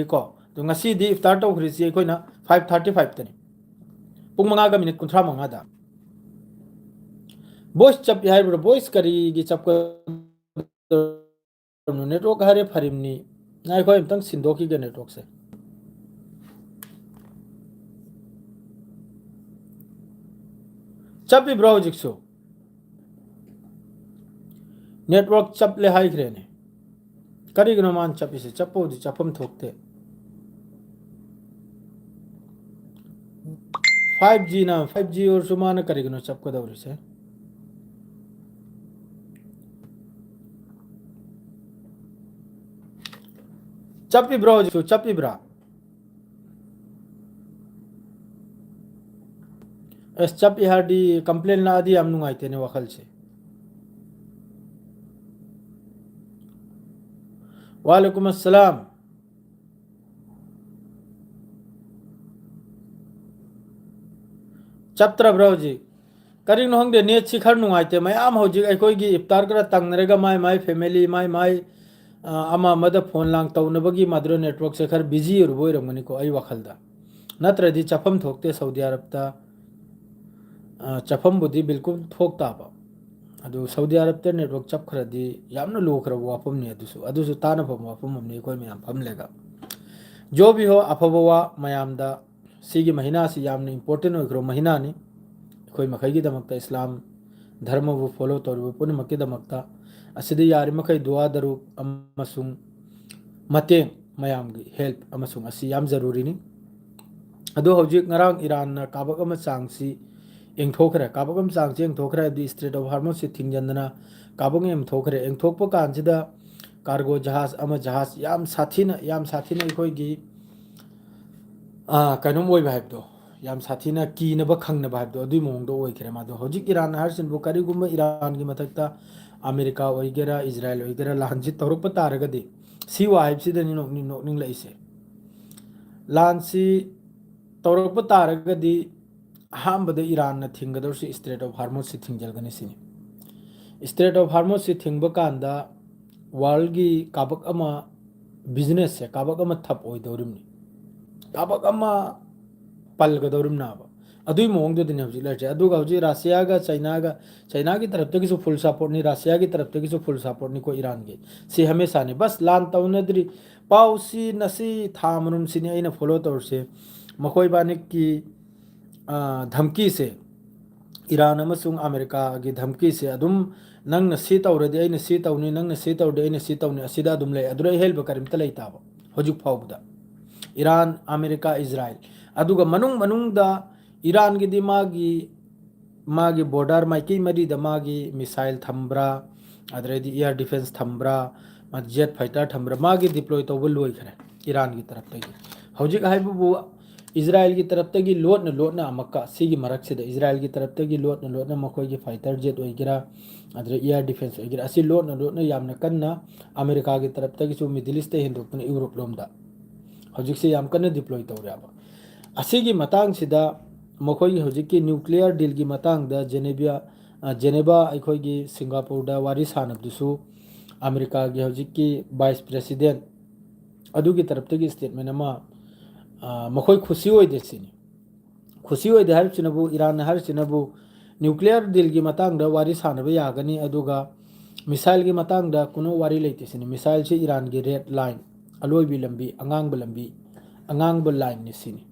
ꯀꯣ꯫ ꯑꯗꯣ ꯉꯁꯤꯗꯤ ꯏꯐꯇꯥꯔ ꯇꯧꯈ꯭ꯔꯤꯁꯤ ꯑꯩꯈꯣꯏꯅ five thirty five ꯇꯅꯤ꯫ ꯄꯨꯡ ꯃꯉꯥꯒ ꯃꯤꯅꯤꯠ ꯀꯨꯟꯊ꯭ꯔꯥ ꯃꯉꯥꯗ꯫ Voice ꯆꯞꯄꯤ ꯍꯥꯏꯔꯤꯕ꯭ꯔꯣ? Voice ꯀꯔꯤꯒꯤ ꯆꯞꯀꯗꯧꯔꯤꯕꯅꯣ? Network ꯍꯥꯏꯔꯦ ꯐꯔꯤꯕꯅꯤ꯫ ꯉꯥꯏꯈꯣ, ꯑꯩ ꯑꯝꯇꯪ ꯁꯤꯟꯗꯣꯛꯈꯤꯒꯦ network ꯁꯦ꯫ ꯆꯞꯄꯤꯕ꯭ꯔꯣ ꯍꯧꯖꯤꯛꯁꯨ? Network ꯆꯞꯂꯦ ꯍꯥꯏꯈ꯭ꯔꯦꯅꯦ꯫ ꯀꯔꯤꯒꯤꯅꯣ ꯃꯥꯅ ꯆꯞꯄꯤꯁꯦ? ꯆꯞꯄꯕꯨꯗꯤ ꯆꯞꯐꯝ ꯊꯣꯛꯇꯦ꯫ Five G ꯅ, five G ꯑꯣꯏꯔꯁꯨ ꯃꯥꯅ ꯀꯔꯤꯒꯤꯅꯣ ꯆꯞꯀꯗꯧꯔꯤꯁꯦ? ꯆꯞꯄꯤꯕ꯭ꯔꯣ ꯍꯧꯖꯤꯛꯁꯨ? ꯆꯞꯄꯤꯕ꯭ꯔꯥ? ꯑꯁ, ꯆꯞꯄꯤ ꯍꯥꯏꯔꯗꯤ complain ꯂꯥꯛꯑꯗꯤ ꯌꯥꯝ ꯅꯨꯡꯉꯥꯏꯇꯦꯅꯦ ꯋꯥꯈꯜꯁꯦ꯫ ꯋꯥꯂꯦꯀꯨꯝ ꯑꯁꯂꯥꯝ꯫ ꯆꯞꯇ꯭ꯔꯕ꯭ꯔꯥ ꯍꯧꯖꯤꯛ? ꯀꯔꯤꯅꯣ ꯈꯪꯗꯦ, ꯅꯦꯠꯁꯤ ꯈꯔ ꯅꯨꯡꯉꯥꯏꯇꯦ꯫ ꯃꯌꯥꯝ ꯍꯧꯖꯤꯛ ꯑꯩꯈꯣꯏꯒꯤ ꯏꯐꯇꯥꯔ ꯈꯔ ꯇꯪꯅꯔꯒ ꯃꯥꯏ ꯃꯥꯏ ꯐꯦꯃꯤꯂꯤ, ꯃꯥꯏ ꯃꯥꯏ, ꯑ, ꯑꯃ ꯑꯃꯗ ꯐꯣꯟ ꯂꯥꯡ ꯇꯧꯅꯕꯒꯤ ꯃꯗꯨꯅ ꯅꯦꯠꯋꯥꯔꯛꯁꯦ ꯈꯔ ꯕꯤꯖꯤ ꯑꯣꯏꯔꯨꯕ ꯑꯣꯏꯔꯝꯒꯅꯤꯀꯣ, ꯑꯩ ꯋꯥꯈꯜꯗ꯫ ꯅꯠꯇ꯭ꯔꯗꯤ ꯆꯠꯐꯝ ꯊꯣꯛꯇꯦ ꯁꯥꯎꯗꯤ ꯑꯔꯕꯇ꯫ ꯑ, ꯆꯠꯐꯝꯕꯨꯗꯤ ꯕꯤꯜꯀꯨꯜ ꯊꯣꯛ ꯇꯥꯕ꯫ ꯑꯗꯨ ꯁꯥꯎꯗꯤ ꯑꯔꯕꯇ ꯅꯦꯠꯋꯥꯔꯛ ꯆꯞꯈ꯭ꯔꯗꯤ ꯌꯥꯝꯅ ꯂꯨꯈ꯭ꯔꯕ ꯋꯥꯐꯝꯅꯤ ꯑꯗꯨꯁꯨ꯫ ꯑꯗꯨꯁꯨ ꯇꯥꯟꯅꯐꯝ ꯋꯥꯐꯝ ꯑꯃꯅꯤ ꯑꯩꯈꯣꯏ ꯃꯌꯥꯝ ꯐꯝꯂꯒ꯫ ꯖꯣ ꯕꯤ ꯍꯣ, ꯑꯐꯕ ꯋꯥ ꯃꯌꯥꯝꯗ꯫ ꯁꯤꯒꯤ ꯃꯍꯤꯅꯥꯁꯤ ꯌꯥꯝꯅ ꯏꯝꯄꯣꯔꯇꯦꯟ ꯑꯣꯏꯈ꯭ꯔꯕ ꯃꯍꯤꯅꯥꯅꯤ ꯑꯩꯈꯣꯏ ꯃꯈꯩꯒꯤꯗꯃꯛꯇ, ꯏꯁꯂꯥꯝ ꯙꯔꯃꯕꯨ ꯐꯣꯂꯣ ꯇꯧꯔꯤꯕ ꯄꯨꯝꯅꯃꯛꯀꯤꯗꯃꯛꯇ꯫ ꯑꯁꯤꯗ ꯌꯥꯔꯤꯃꯈꯩ ꯗꯨꯋꯥ ꯗꯔꯨꯛ ꯑꯃꯁꯨꯡ ꯃꯇꯦꯡ, ꯃꯌꯥꯝꯒꯤ ꯍꯦꯜꯞ ꯑꯃꯁꯨꯡ ꯑꯁꯤ ꯌꯥꯝ ꯖꯔꯨꯔꯤꯅꯤ꯫ ꯑꯗꯣ ꯍꯧꯖꯤꯛ ꯉꯔꯥꯡ ꯏꯔꯥꯟꯅ ꯀꯥꯕꯛ ꯑꯃ ꯆꯥꯡꯁꯤ ꯌꯦꯡꯊꯣꯛꯈ꯭ꯔꯦ꯫ ꯀꯥꯕꯛ ꯑꯃ ꯆꯥꯡꯁꯤ ꯌꯦꯡꯊꯣꯛꯈ꯭ꯔꯦ ꯍꯥꯏꯕꯗꯤ ꯏꯁꯇ꯭ꯔꯦꯠ ꯑꯣꯐ ꯍꯥꯔꯃꯨꯁꯁꯤ ꯊꯤꯡꯖꯤꯟꯗꯅ ꯀꯥꯕꯛ ꯑꯃ ꯌꯦꯡꯊꯣꯛꯈ꯭ꯔꯦ꯫ ꯌꯦꯡꯊꯣꯛꯄ ꯀꯥꯟꯁꯤꯗ ꯀꯥꯔꯒꯣ ꯖꯍꯥꯖ ꯑꯃ, ꯖꯍꯥꯖ ꯌꯥꯝ ꯁꯥꯊꯤꯅ, ꯌꯥꯝ ꯁꯥꯊꯤꯅ ꯑꯩꯈꯣꯏꯒꯤ, ꯑꯥ, ꯀꯩꯅꯣꯝ ꯑꯣꯏꯕ ꯍꯥꯏꯕꯗꯣ, ꯌꯥꯝ ꯁꯥꯊꯤꯅ ꯀꯤꯅꯕ ꯈꯪꯅꯕ ꯍꯥꯏꯕꯗꯣ, ꯑꯗꯨꯒꯤ ꯃꯑꯣꯡꯗ ꯑꯣꯏꯈ꯭ꯔꯦ ꯃꯥꯗꯣ꯫ ꯍꯧꯖꯤꯛ ꯏꯔꯥꯟ ꯍꯥꯏꯔꯤꯁꯤꯕꯨ ꯀꯔꯤꯒꯨꯝꯕ ꯏꯔꯥꯟꯒꯤ ꯃꯊꯛꯇ ꯑꯃꯦꯔꯤꯀꯥ ꯑꯣꯏꯒꯦꯔꯥ, ꯏꯖꯔꯥꯏꯜ ꯑꯣꯏꯒꯦꯔꯥ, ꯂꯥꯟꯁꯤ ꯇꯧꯔꯛꯄ ꯇꯥꯔꯒꯗꯤ, ꯁꯤ ꯋꯥ ꯍꯥꯏꯕꯁꯤꯗꯅꯤ ꯅꯣꯛꯅꯤꯡ-, ꯅꯣꯛꯅꯤꯡꯂꯛꯏꯁꯦ꯫ ꯂꯥꯟꯁꯤ ꯇꯧꯔꯛꯄ ꯇꯥꯔꯒꯗꯤ ꯑꯍꯥꯟꯕꯗ ꯏꯔꯥꯟꯅ ꯊꯤꯡꯒꯗꯧꯔꯤꯁꯤ ꯏꯁꯇ꯭ꯔꯦꯠ ꯑꯣꯐ ꯍꯥꯔꯃꯨꯁꯁꯤ ꯊꯤꯡꯖꯤꯜꯒꯅꯤ ꯁꯤꯅꯤ꯫ ꯏꯁꯇ꯭ꯔꯦꯠ ꯑꯣꯐ ꯍꯥꯔꯃꯨꯁꯁꯤ ꯊꯤꯡꯕ ꯀꯥꯟꯗ ꯋꯥꯔꯜꯒꯤ ꯀꯥꯕꯛ ꯑꯃ, ꯕꯤꯖꯤꯅꯦꯁꯁꯦ ꯀꯥꯕꯛ ꯑꯃ ꯊꯞ ꯑꯣꯏꯗꯧꯔꯤꯕꯅꯤ, ꯀꯥꯕꯛ ꯑꯃ ꯄꯜꯒꯗꯧꯔꯤꯕꯅꯦꯕ꯫ ꯑꯗꯨꯒꯤ ꯃꯑꯣꯡꯗꯨꯗꯅꯤ ꯍꯧꯖꯤꯛ ꯂꯩꯔꯤꯁꯦ꯫ ꯑꯗꯨꯒ ꯍꯧꯖꯤꯛ ꯔꯁꯤꯌꯥꯒ ꯆꯩꯅꯥꯒ, ꯆꯩꯅꯥꯒꯤ ꯇꯔꯞꯇꯒꯤꯁꯨ ꯐꯨꯜ ꯁꯞꯄꯣꯔꯠꯅꯤ, ꯔꯁꯤꯌꯥꯒꯤ ꯇꯔꯞꯇꯒꯤꯁꯨ ꯐꯨꯜ ꯁꯞꯄꯣꯔꯠꯅꯤꯀꯣ ꯏꯔꯥꯟꯒꯤ꯫ ꯁꯤ ꯍꯃꯦꯁꯥꯅꯤ꯫ ꯕꯁ ꯂꯥꯟ ꯇꯧꯅꯗ꯭ꯔꯤ, ꯄꯥꯎꯁꯤ ꯅꯁꯤ ꯊꯥ ꯑꯃꯔꯣꯝꯁꯤꯅꯤ ꯑꯩꯅ ꯐꯣꯂꯣ ꯇꯧꯔꯤꯁꯦ꯫ ꯃꯈꯣꯏ ꯕꯥꯅꯤꯀꯤ, ꯑ, ꯙꯝꯀꯤꯁꯦ, ꯏꯔꯥꯟ ꯑꯃꯁꯨꯡ ꯑꯃꯦꯔꯤꯀꯥꯒꯤ ꯙꯝꯀꯤꯁꯦ ꯑꯗꯨꯝ, "ꯅꯪꯅ ꯁꯤ ꯇꯧꯔꯗꯤ ꯑꯩꯅ ꯁꯤ ꯇꯧꯅꯤ, ꯅꯪꯅ ꯁꯤ ꯇꯧꯔꯗꯤ ꯑꯩꯅ ꯁꯤ ꯇꯧꯅꯤ", ꯑꯁꯤꯗ ꯑꯗꯨꯝ ꯂꯩ꯫ ꯑꯗꯨꯗ ꯑꯍꯦꯟꯕ ꯀꯔꯤꯝꯇ ꯂꯩꯇꯕ ꯍꯧꯖꯤꯛ ꯐꯥꯎꯕꯗ꯫ Iran, America, Israel. ꯑꯗꯨꯒ ꯃꯅꯨꯡ ꯃꯅꯨꯡꯗ ꯏꯔꯥꯟꯒꯤꯗꯤ ꯃꯥꯒꯤ, ꯃꯥꯒꯤ ꯕꯣꯔꯗꯔ ꯃꯥꯏꯀꯩ ꯃꯔꯤꯗ ꯃꯥꯒꯤ ꯃꯤꯁꯥꯏꯜ ꯊꯝꯕ꯭ꯔꯥ, ꯑꯗꯩꯗꯤ ꯑꯦꯌꯔ ꯗꯤꯐꯦꯟꯁ ꯊꯝꯕ꯭ꯔꯥ, ꯃꯥ ꯖꯦꯠ ꯐꯥꯏꯇꯔ ꯊꯝꯕ꯭ꯔꯥ, ꯃꯥꯒꯤ ꯗꯤꯄ꯭ꯂꯣꯏ ꯇꯧꯕ ꯂꯣꯏꯈ꯭ꯔꯦ ꯏꯔꯥꯟꯒꯤ ꯇꯔꯞꯇꯒꯤ꯫ ꯍꯧꯖꯤꯛ ꯍꯥꯏꯕꯕꯨ ꯏꯖꯔꯥꯏꯜꯒꯤ ꯇꯔꯞꯇꯒꯤ ꯂꯣꯠꯅ ꯂꯣꯠꯅ ꯑꯃꯨꯛꯀ ꯁꯤꯒꯤ ꯃꯔꯛꯁꯤꯗ ꯏꯖꯔꯥꯏꯜꯒꯤ ꯇꯔꯞꯇꯒꯤ ꯂꯣꯠꯅ ꯂꯣꯠꯅ ꯃꯈꯣꯏꯒꯤ ꯐꯥꯏꯇꯔ ꯖꯦꯠ ꯑꯣꯏꯒꯦꯔꯥ, ꯑꯗꯨꯗ ꯑꯦꯌꯔ ꯗꯤꯐꯦꯟꯁ ꯑꯣꯏꯒꯦꯔꯥ, ꯑꯁꯤ ꯂꯣꯠꯅ ꯂꯣꯠꯅ ꯌꯥꯝꯅ ꯀꯟꯅ ꯑꯃꯦꯔꯤꯀꯥꯒꯤ ꯇꯔꯞꯇꯒꯤꯁꯨ ꯃꯤꯗꯜ ꯏꯁꯇ ꯍꯦꯟꯗꯣꯛꯇꯨꯅ ꯌꯨꯔꯣꯞ ꯂꯣꯝꯗ ꯍꯧꯖꯤꯛꯁꯦ ꯌꯥꯝ ꯀꯟꯅ ꯗꯤꯄ꯭ꯂꯣꯏ ꯇꯧꯔꯦꯕ꯫ ꯑꯁꯤꯒꯤ ꯃꯇꯥꯡꯁꯤꯗ ꯃꯈꯣꯏꯒꯤ ꯍꯧꯖꯤꯛꯀꯤ ꯅ꯭ꯌꯨꯀ꯭ꯂꯤꯌꯔ ꯗꯤꯜꯒꯤ ꯃꯇꯥꯡꯗ ꯖꯦꯅꯦꯕꯤꯌꯥ, ꯑ, ꯖꯦꯅꯦꯕꯥ, ꯑꯩꯈꯣꯏꯒꯤ ꯁꯤꯡꯒꯥꯄꯨꯔꯗ ꯋꯥꯔꯤ ꯁꯥꯟꯅꯕꯗꯨꯁꯨ ꯑꯃꯦꯔꯤꯀꯥꯒꯤ ꯍꯧꯖꯤꯛꯀꯤ ꯚꯥꯏꯁ ꯄ꯭ꯔꯦꯁꯤꯗꯦꯟ ꯑꯗꯨꯒꯤ ꯇꯔꯞꯇꯒꯤ ꯁ꯭ꯇꯦꯠꯃꯦꯟ ꯑꯃ, ꯑ, ꯃꯈꯣꯏ ꯈꯨꯁꯤ ꯑꯣꯏꯗꯦ ꯁꯤꯅꯤ꯫ ꯈꯨꯁꯤ ꯑꯣꯏꯗꯦ ꯍꯥꯏꯔꯤꯁꯤꯅꯕꯨ, ꯏꯔꯥꯟꯅ ꯍꯥꯏꯔꯤꯁꯤꯅꯕꯨ ꯅ꯭ꯌꯨꯀ꯭ꯂꯤꯌꯔ ꯗꯤꯜꯒꯤ ꯃꯇꯥꯡꯗ ꯋꯥꯔꯤ ꯁꯥꯟꯅꯕ ꯌꯥꯒꯅꯤ, ꯑꯗꯨꯒ ꯃꯤꯁꯥꯏꯜꯒꯤ ꯃꯇꯥꯡꯗ ꯀꯨꯅꯣ ꯋꯥꯔꯤ ꯂꯩꯇꯦ ꯁꯤꯅꯤ꯫ ꯃꯤꯁꯥꯏꯜꯁꯤ ꯏꯔꯥꯟꯒꯤ ꯔꯦꯗ ꯂꯥꯏꯟ, ꯑꯂꯣꯏꯕꯤ ꯂꯝꯕꯤ, ꯑꯉꯥꯡꯕ ꯂꯝꯕꯤ, ꯑꯉꯥꯡꯕ ꯂꯥꯏꯟꯅꯤ ꯁꯤꯅꯤ꯫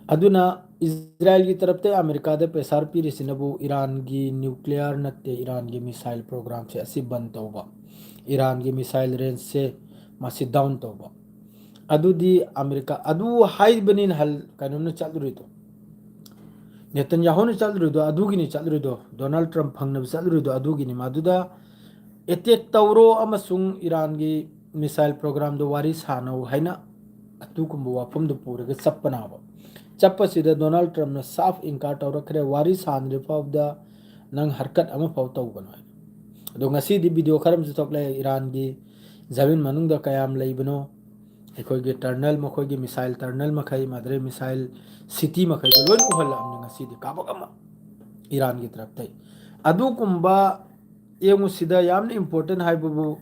ꯑꯗꯨꯅ ꯏꯖꯔꯥꯏꯜꯒꯤ ꯇꯔꯞꯇ ꯑꯃꯦꯔꯤꯀꯥꯗ ꯄ꯭ꯔꯦꯁꯥꯔ ꯄꯤꯔꯤꯁꯤꯅꯕꯨ ꯏꯔꯥꯟꯒꯤ ꯅ꯭ꯌꯨꯀ꯭ꯂꯤꯌꯔ ꯅꯠꯇꯦ, ꯏꯔꯥꯟꯒꯤ ꯃꯤꯁꯥꯏꯜ ꯄ꯭ꯔꯣꯒ꯭ꯔꯥꯝꯁꯦ ꯑꯁꯤ ꯕꯟ ꯇꯧꯕ, ꯏꯔꯥꯟꯒꯤ ꯃꯤꯁꯥꯏꯜ ꯔꯦꯟꯖꯁꯦ ꯃꯁꯤ ꯗꯥꯎꯟ ꯇꯧꯕ꯫ ꯑꯗꯨꯗꯤ ꯑꯃꯦꯔꯤꯀꯥ, ꯑꯗꯨ ꯍꯥꯏꯕꯅꯤꯅ ꯍꯜ-, ꯀꯩꯅꯣꯅ ꯆꯠꯂꯨꯔꯤꯗꯣ, ꯅꯦꯇꯟꯌꯥꯍꯨꯅ ꯆꯠꯂꯨꯔꯤꯗꯣ ꯑꯗꯨꯒꯤꯅꯤ ꯆꯠꯂꯨꯔꯤꯗꯣ, ꯗꯣꯅꯥꯜꯗ ꯇ꯭ꯔꯝꯞ ꯐꯪꯅꯕ ꯆꯠꯂꯨꯔꯤꯗꯣ ꯑꯗꯨꯒꯤꯅꯤ꯫ ꯃꯗꯨꯗ ꯑꯦꯇꯦꯛ ꯇꯧꯔꯣ ꯑꯃꯁꯨꯡ ꯏꯔꯥꯟꯒꯤ ꯃꯤꯁꯥꯏꯜ ꯄ꯭ꯔꯣꯒ꯭ꯔꯥꯝꯗꯣ ꯋꯥꯔꯤ ꯁꯥꯟꯅꯧ ꯍꯥꯏꯅ ꯑꯗꯨꯒꯨꯝꯕ ꯋꯥꯐꯝꯗꯨ ꯄꯨꯔꯒ ꯆꯠꯄꯅꯦꯕ꯫ ꯆꯠꯄꯁꯤꯗ ꯗꯣꯅꯥꯜꯗ ꯇ꯭ꯔꯝꯞꯅ ꯁꯥꯐ ꯏꯟꯀꯥꯔ ꯇꯧꯔꯛꯈ꯭ꯔꯦ, "ꯋꯥꯔꯤ ꯁꯥꯟꯗ꯭ꯔꯤ ꯐꯥꯎꯕꯗ ꯅꯪ ꯍꯔꯀꯠ ꯑꯃꯐꯥꯎ ꯇꯧꯒꯅꯨ" ꯍꯥꯏꯅ꯫ ꯑꯗꯣ ꯉꯁꯤꯗꯤ ꯚꯤꯗꯤꯑꯣ ꯈꯔ ꯑꯃꯁꯨ ꯊꯣꯛꯂꯛꯑꯦ, ꯏꯔꯥꯟꯒꯤ ꯖꯃꯤꯟ ꯃꯅꯨꯡꯗ ꯀꯌꯥꯝ ꯂꯩꯕꯅꯣ, ꯑꯩꯈꯣꯏꯒꯤ ꯇꯔꯅꯦꯜ, ꯃꯈꯣꯏꯒꯤ ꯃꯤꯁꯥꯏꯜ ꯇꯔꯅꯦꯜ ꯃꯈꯩ, ꯃꯗꯨꯗꯩ ꯃꯤꯁꯥꯏꯜ ꯁꯤꯇꯤ ꯃꯈꯩꯗꯣ ꯂꯣꯏꯅ ꯎꯍꯜꯂꯛꯑꯕꯅꯤ ꯉꯁꯤꯗꯤ ꯀꯥꯕꯛ ꯑꯃ ꯏꯔꯥꯟꯒꯤ ꯇꯔꯞꯇꯩ꯫ ꯑꯗꯨꯒꯨꯝꯕ ꯌꯦꯡꯉꯨ, ꯁꯤꯗ ꯌꯥꯝꯅ ꯏꯝꯄꯣꯔꯇꯦꯟ ꯍꯥꯏꯕꯕꯨ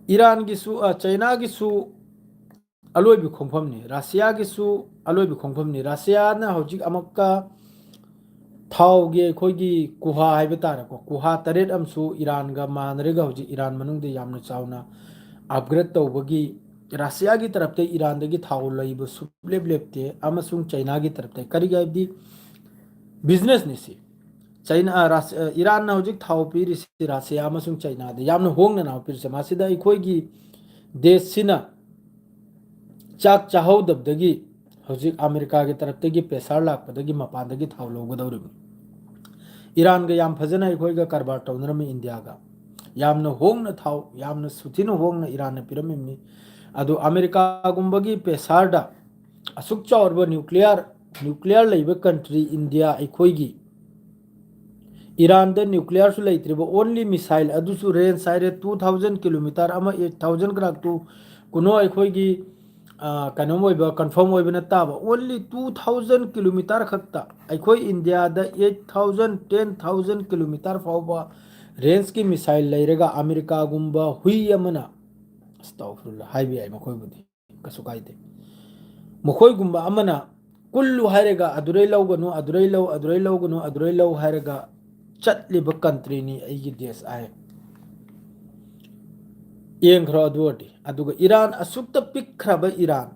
ꯏꯔꯥꯟꯒꯤꯁꯨ, ꯑ, ꯆꯩꯅꯥꯒꯤꯁꯨ ꯑꯂꯣꯏꯕ ꯈꯣꯡꯐꯝꯅꯤ, ꯔꯁꯤꯌꯥꯒꯤꯁꯨ ꯑꯂꯣꯏꯕ ꯈꯣꯡꯐꯝꯅꯤ꯫ ꯔꯁꯤꯌꯥꯅ ꯍꯧꯖꯤꯛ ꯑꯃꯨꯛꯀ ꯊꯥꯎꯒꯤ ꯑꯩꯈꯣꯏꯒꯤ ꯀꯨꯍꯥ ꯍꯥꯏꯕ ꯇꯥꯔꯦꯀꯣ, ꯀꯨꯍꯥ ꯇꯔꯦꯠ ꯑꯃꯁꯨ ꯏꯔꯥꯟꯒ ꯃꯥꯟꯅꯔꯒ ꯍꯧꯖꯤꯛ ꯏꯔꯥꯟ ꯃꯅꯨꯡꯗ ꯌꯥꯝꯅ ꯆꯥꯎꯅ ꯑꯞꯒ꯭ꯔꯦꯗ ꯇꯧꯕꯒꯤ, ꯔꯁꯤꯌꯥꯒꯤ ꯇꯔꯞꯇ ꯏꯔꯥꯟꯗꯒꯤ ꯊꯥꯎ ꯂꯩꯕ ꯁꯨꯡꯂꯦꯞ ꯂꯦꯞꯇꯦ, ꯑꯃꯁꯨꯡ ꯆꯩꯅꯥꯒꯤ ꯇꯔꯞꯇ, ꯀꯔꯤꯒꯤ ꯍꯥꯏꯕꯗꯤ ꯕꯤꯖꯤꯅꯦꯁꯅꯤ ꯁꯤ꯫ ꯆꯩꯅꯥ, ꯑ, ꯔꯥꯁ-, ꯑ, ꯏꯔꯥꯟꯅ ꯍꯧꯖꯤꯛ ꯊꯥꯎ ꯄꯤꯔꯤꯁꯤ ꯔꯁꯤꯌꯥ ꯑꯃꯁꯨꯡ ꯆꯩꯅꯥꯗ ꯌꯥꯝꯅ ꯍꯣꯡꯅ ꯅꯥꯎ ꯄꯤꯔꯤꯁꯦ꯫ ꯃꯁꯤꯗ ꯑꯩꯈꯣꯏꯒꯤ ꯗꯦꯁꯁꯤꯅ ꯆꯥꯛ ꯆꯥꯍꯧꯗꯕꯗꯒꯤ ꯍꯧꯖꯤꯛ ꯑꯃꯦꯔꯤꯀꯥꯒꯤ ꯇꯔꯞꯇꯒꯤ ꯄ꯭ꯔꯦꯁꯥꯔ ꯂꯥꯛꯄꯗꯒꯤ ꯃꯄꯥꯟꯗꯒꯤ ꯊꯥꯎ ꯂꯧꯒꯗꯧꯔꯤꯕꯅꯤ꯫ ꯏꯔꯥꯟꯒ ꯌꯥꯝ ꯐꯖꯅ ꯑꯩꯈꯣꯏꯒ ꯀꯔꯕꯥꯔ ꯇꯧꯅꯔꯝꯃꯤ ꯏꯟꯗꯤꯌꯥꯒ꯫ ꯌꯥꯝꯅ ꯍꯣꯡꯅ ꯊꯥꯎ, ꯌꯥꯝꯅ ꯁꯨꯊꯤꯅ ꯍꯣꯡꯅ ꯏꯔꯥꯟꯅ ꯄꯤꯔꯝꯃꯤꯕꯅꯤ꯫ ꯑꯗꯨ ꯑꯃꯦꯔꯤꯀꯥꯒꯨꯝꯕꯒꯤ ꯄ꯭ꯔꯦꯁꯥꯔꯗ ꯑꯁꯨꯛ ꯆꯥꯎꯔꯕ ꯅ꯭ꯌꯨꯀ꯭ꯂꯤꯌꯥꯔ, ꯅ꯭ꯌꯨꯀ꯭ꯂꯤꯌꯥꯔ ꯂꯩꯕ ꯀꯟꯇ꯭ꯔꯤ ꯏꯟꯗꯤꯌꯥ ꯑꯩꯈꯣꯏꯒꯤ ꯏꯔꯥꯟꯗ ꯅ꯭ꯌꯨꯀ꯭ꯂꯤꯌꯥꯔꯁꯨ ꯂꯩꯇ꯭ꯔꯤꯕ, only ꯃꯤꯁꯥꯏꯜ, ꯑꯗꯨꯁꯨ ꯔꯦꯟꯖ ꯍꯥꯏꯔꯦ two thousand kilometre ꯑꯃ, eight thousand ꯀꯅꯥꯛꯇꯨ ꯀꯨꯅꯣ ꯑꯩꯈꯣꯏꯒꯤ ꯀꯩꯅꯣꯝ ꯑꯣꯏꯕ, ꯀꯟꯐꯥꯔꯝ ꯑꯣꯏꯕ ꯅꯠꯇꯕ, only two thousand kilometer ꯈꯛꯇ, ꯑꯩꯈꯣꯏ ꯏꯟꯗꯤꯌꯥꯗ eight thousand, ten thousand kilometer ꯐꯥꯎꯕ ꯔꯦꯟꯖꯀꯤ ꯃꯤꯁꯥꯏꯜ ꯂꯩꯔꯒ ꯑꯃꯦꯔꯤꯀꯥꯒꯨꯝꯕ ꯍꯨꯏ ꯑꯃꯅ, ꯑꯁꯇꯥꯎꯐꯤꯔꯨꯜꯂꯥ, ꯍꯥꯏꯕ ꯌꯥꯏ ꯃꯈꯣꯏꯕꯨꯗꯤ, ꯀꯩꯁꯨ ꯀꯥꯏꯗꯦ꯫ ꯃꯈꯣꯏꯒꯨꯝꯕ ꯑꯃꯅ ꯀꯨꯜꯂꯨ ꯍꯥꯏꯔꯒ ꯑꯗꯨꯔꯩ ꯂꯧꯒꯅꯨ, ꯑꯗꯨꯔꯩ ꯂꯧ, ꯑꯗꯨꯔꯩ ꯂꯧꯒꯅꯨ, ꯑꯗꯨꯔꯩ ꯂꯧ ꯍꯥꯏꯔꯒ ꯆꯠꯂꯤꯕ ꯀꯟꯇ꯭ꯔꯤꯅꯤ ꯑꯩꯒꯤ ꯗꯦꯁ ꯍꯥꯏ꯫ ꯌꯦꯡꯈ꯭ꯔꯣ ꯑꯗꯨ ꯑꯣꯏꯔꯗꯤ꯫ ꯑꯗꯨꯒ ꯏꯔꯥꯟ, ꯑꯁꯨꯛꯇ ꯄꯤꯛꯈ꯭ꯔꯕ ꯏꯔꯥꯟ,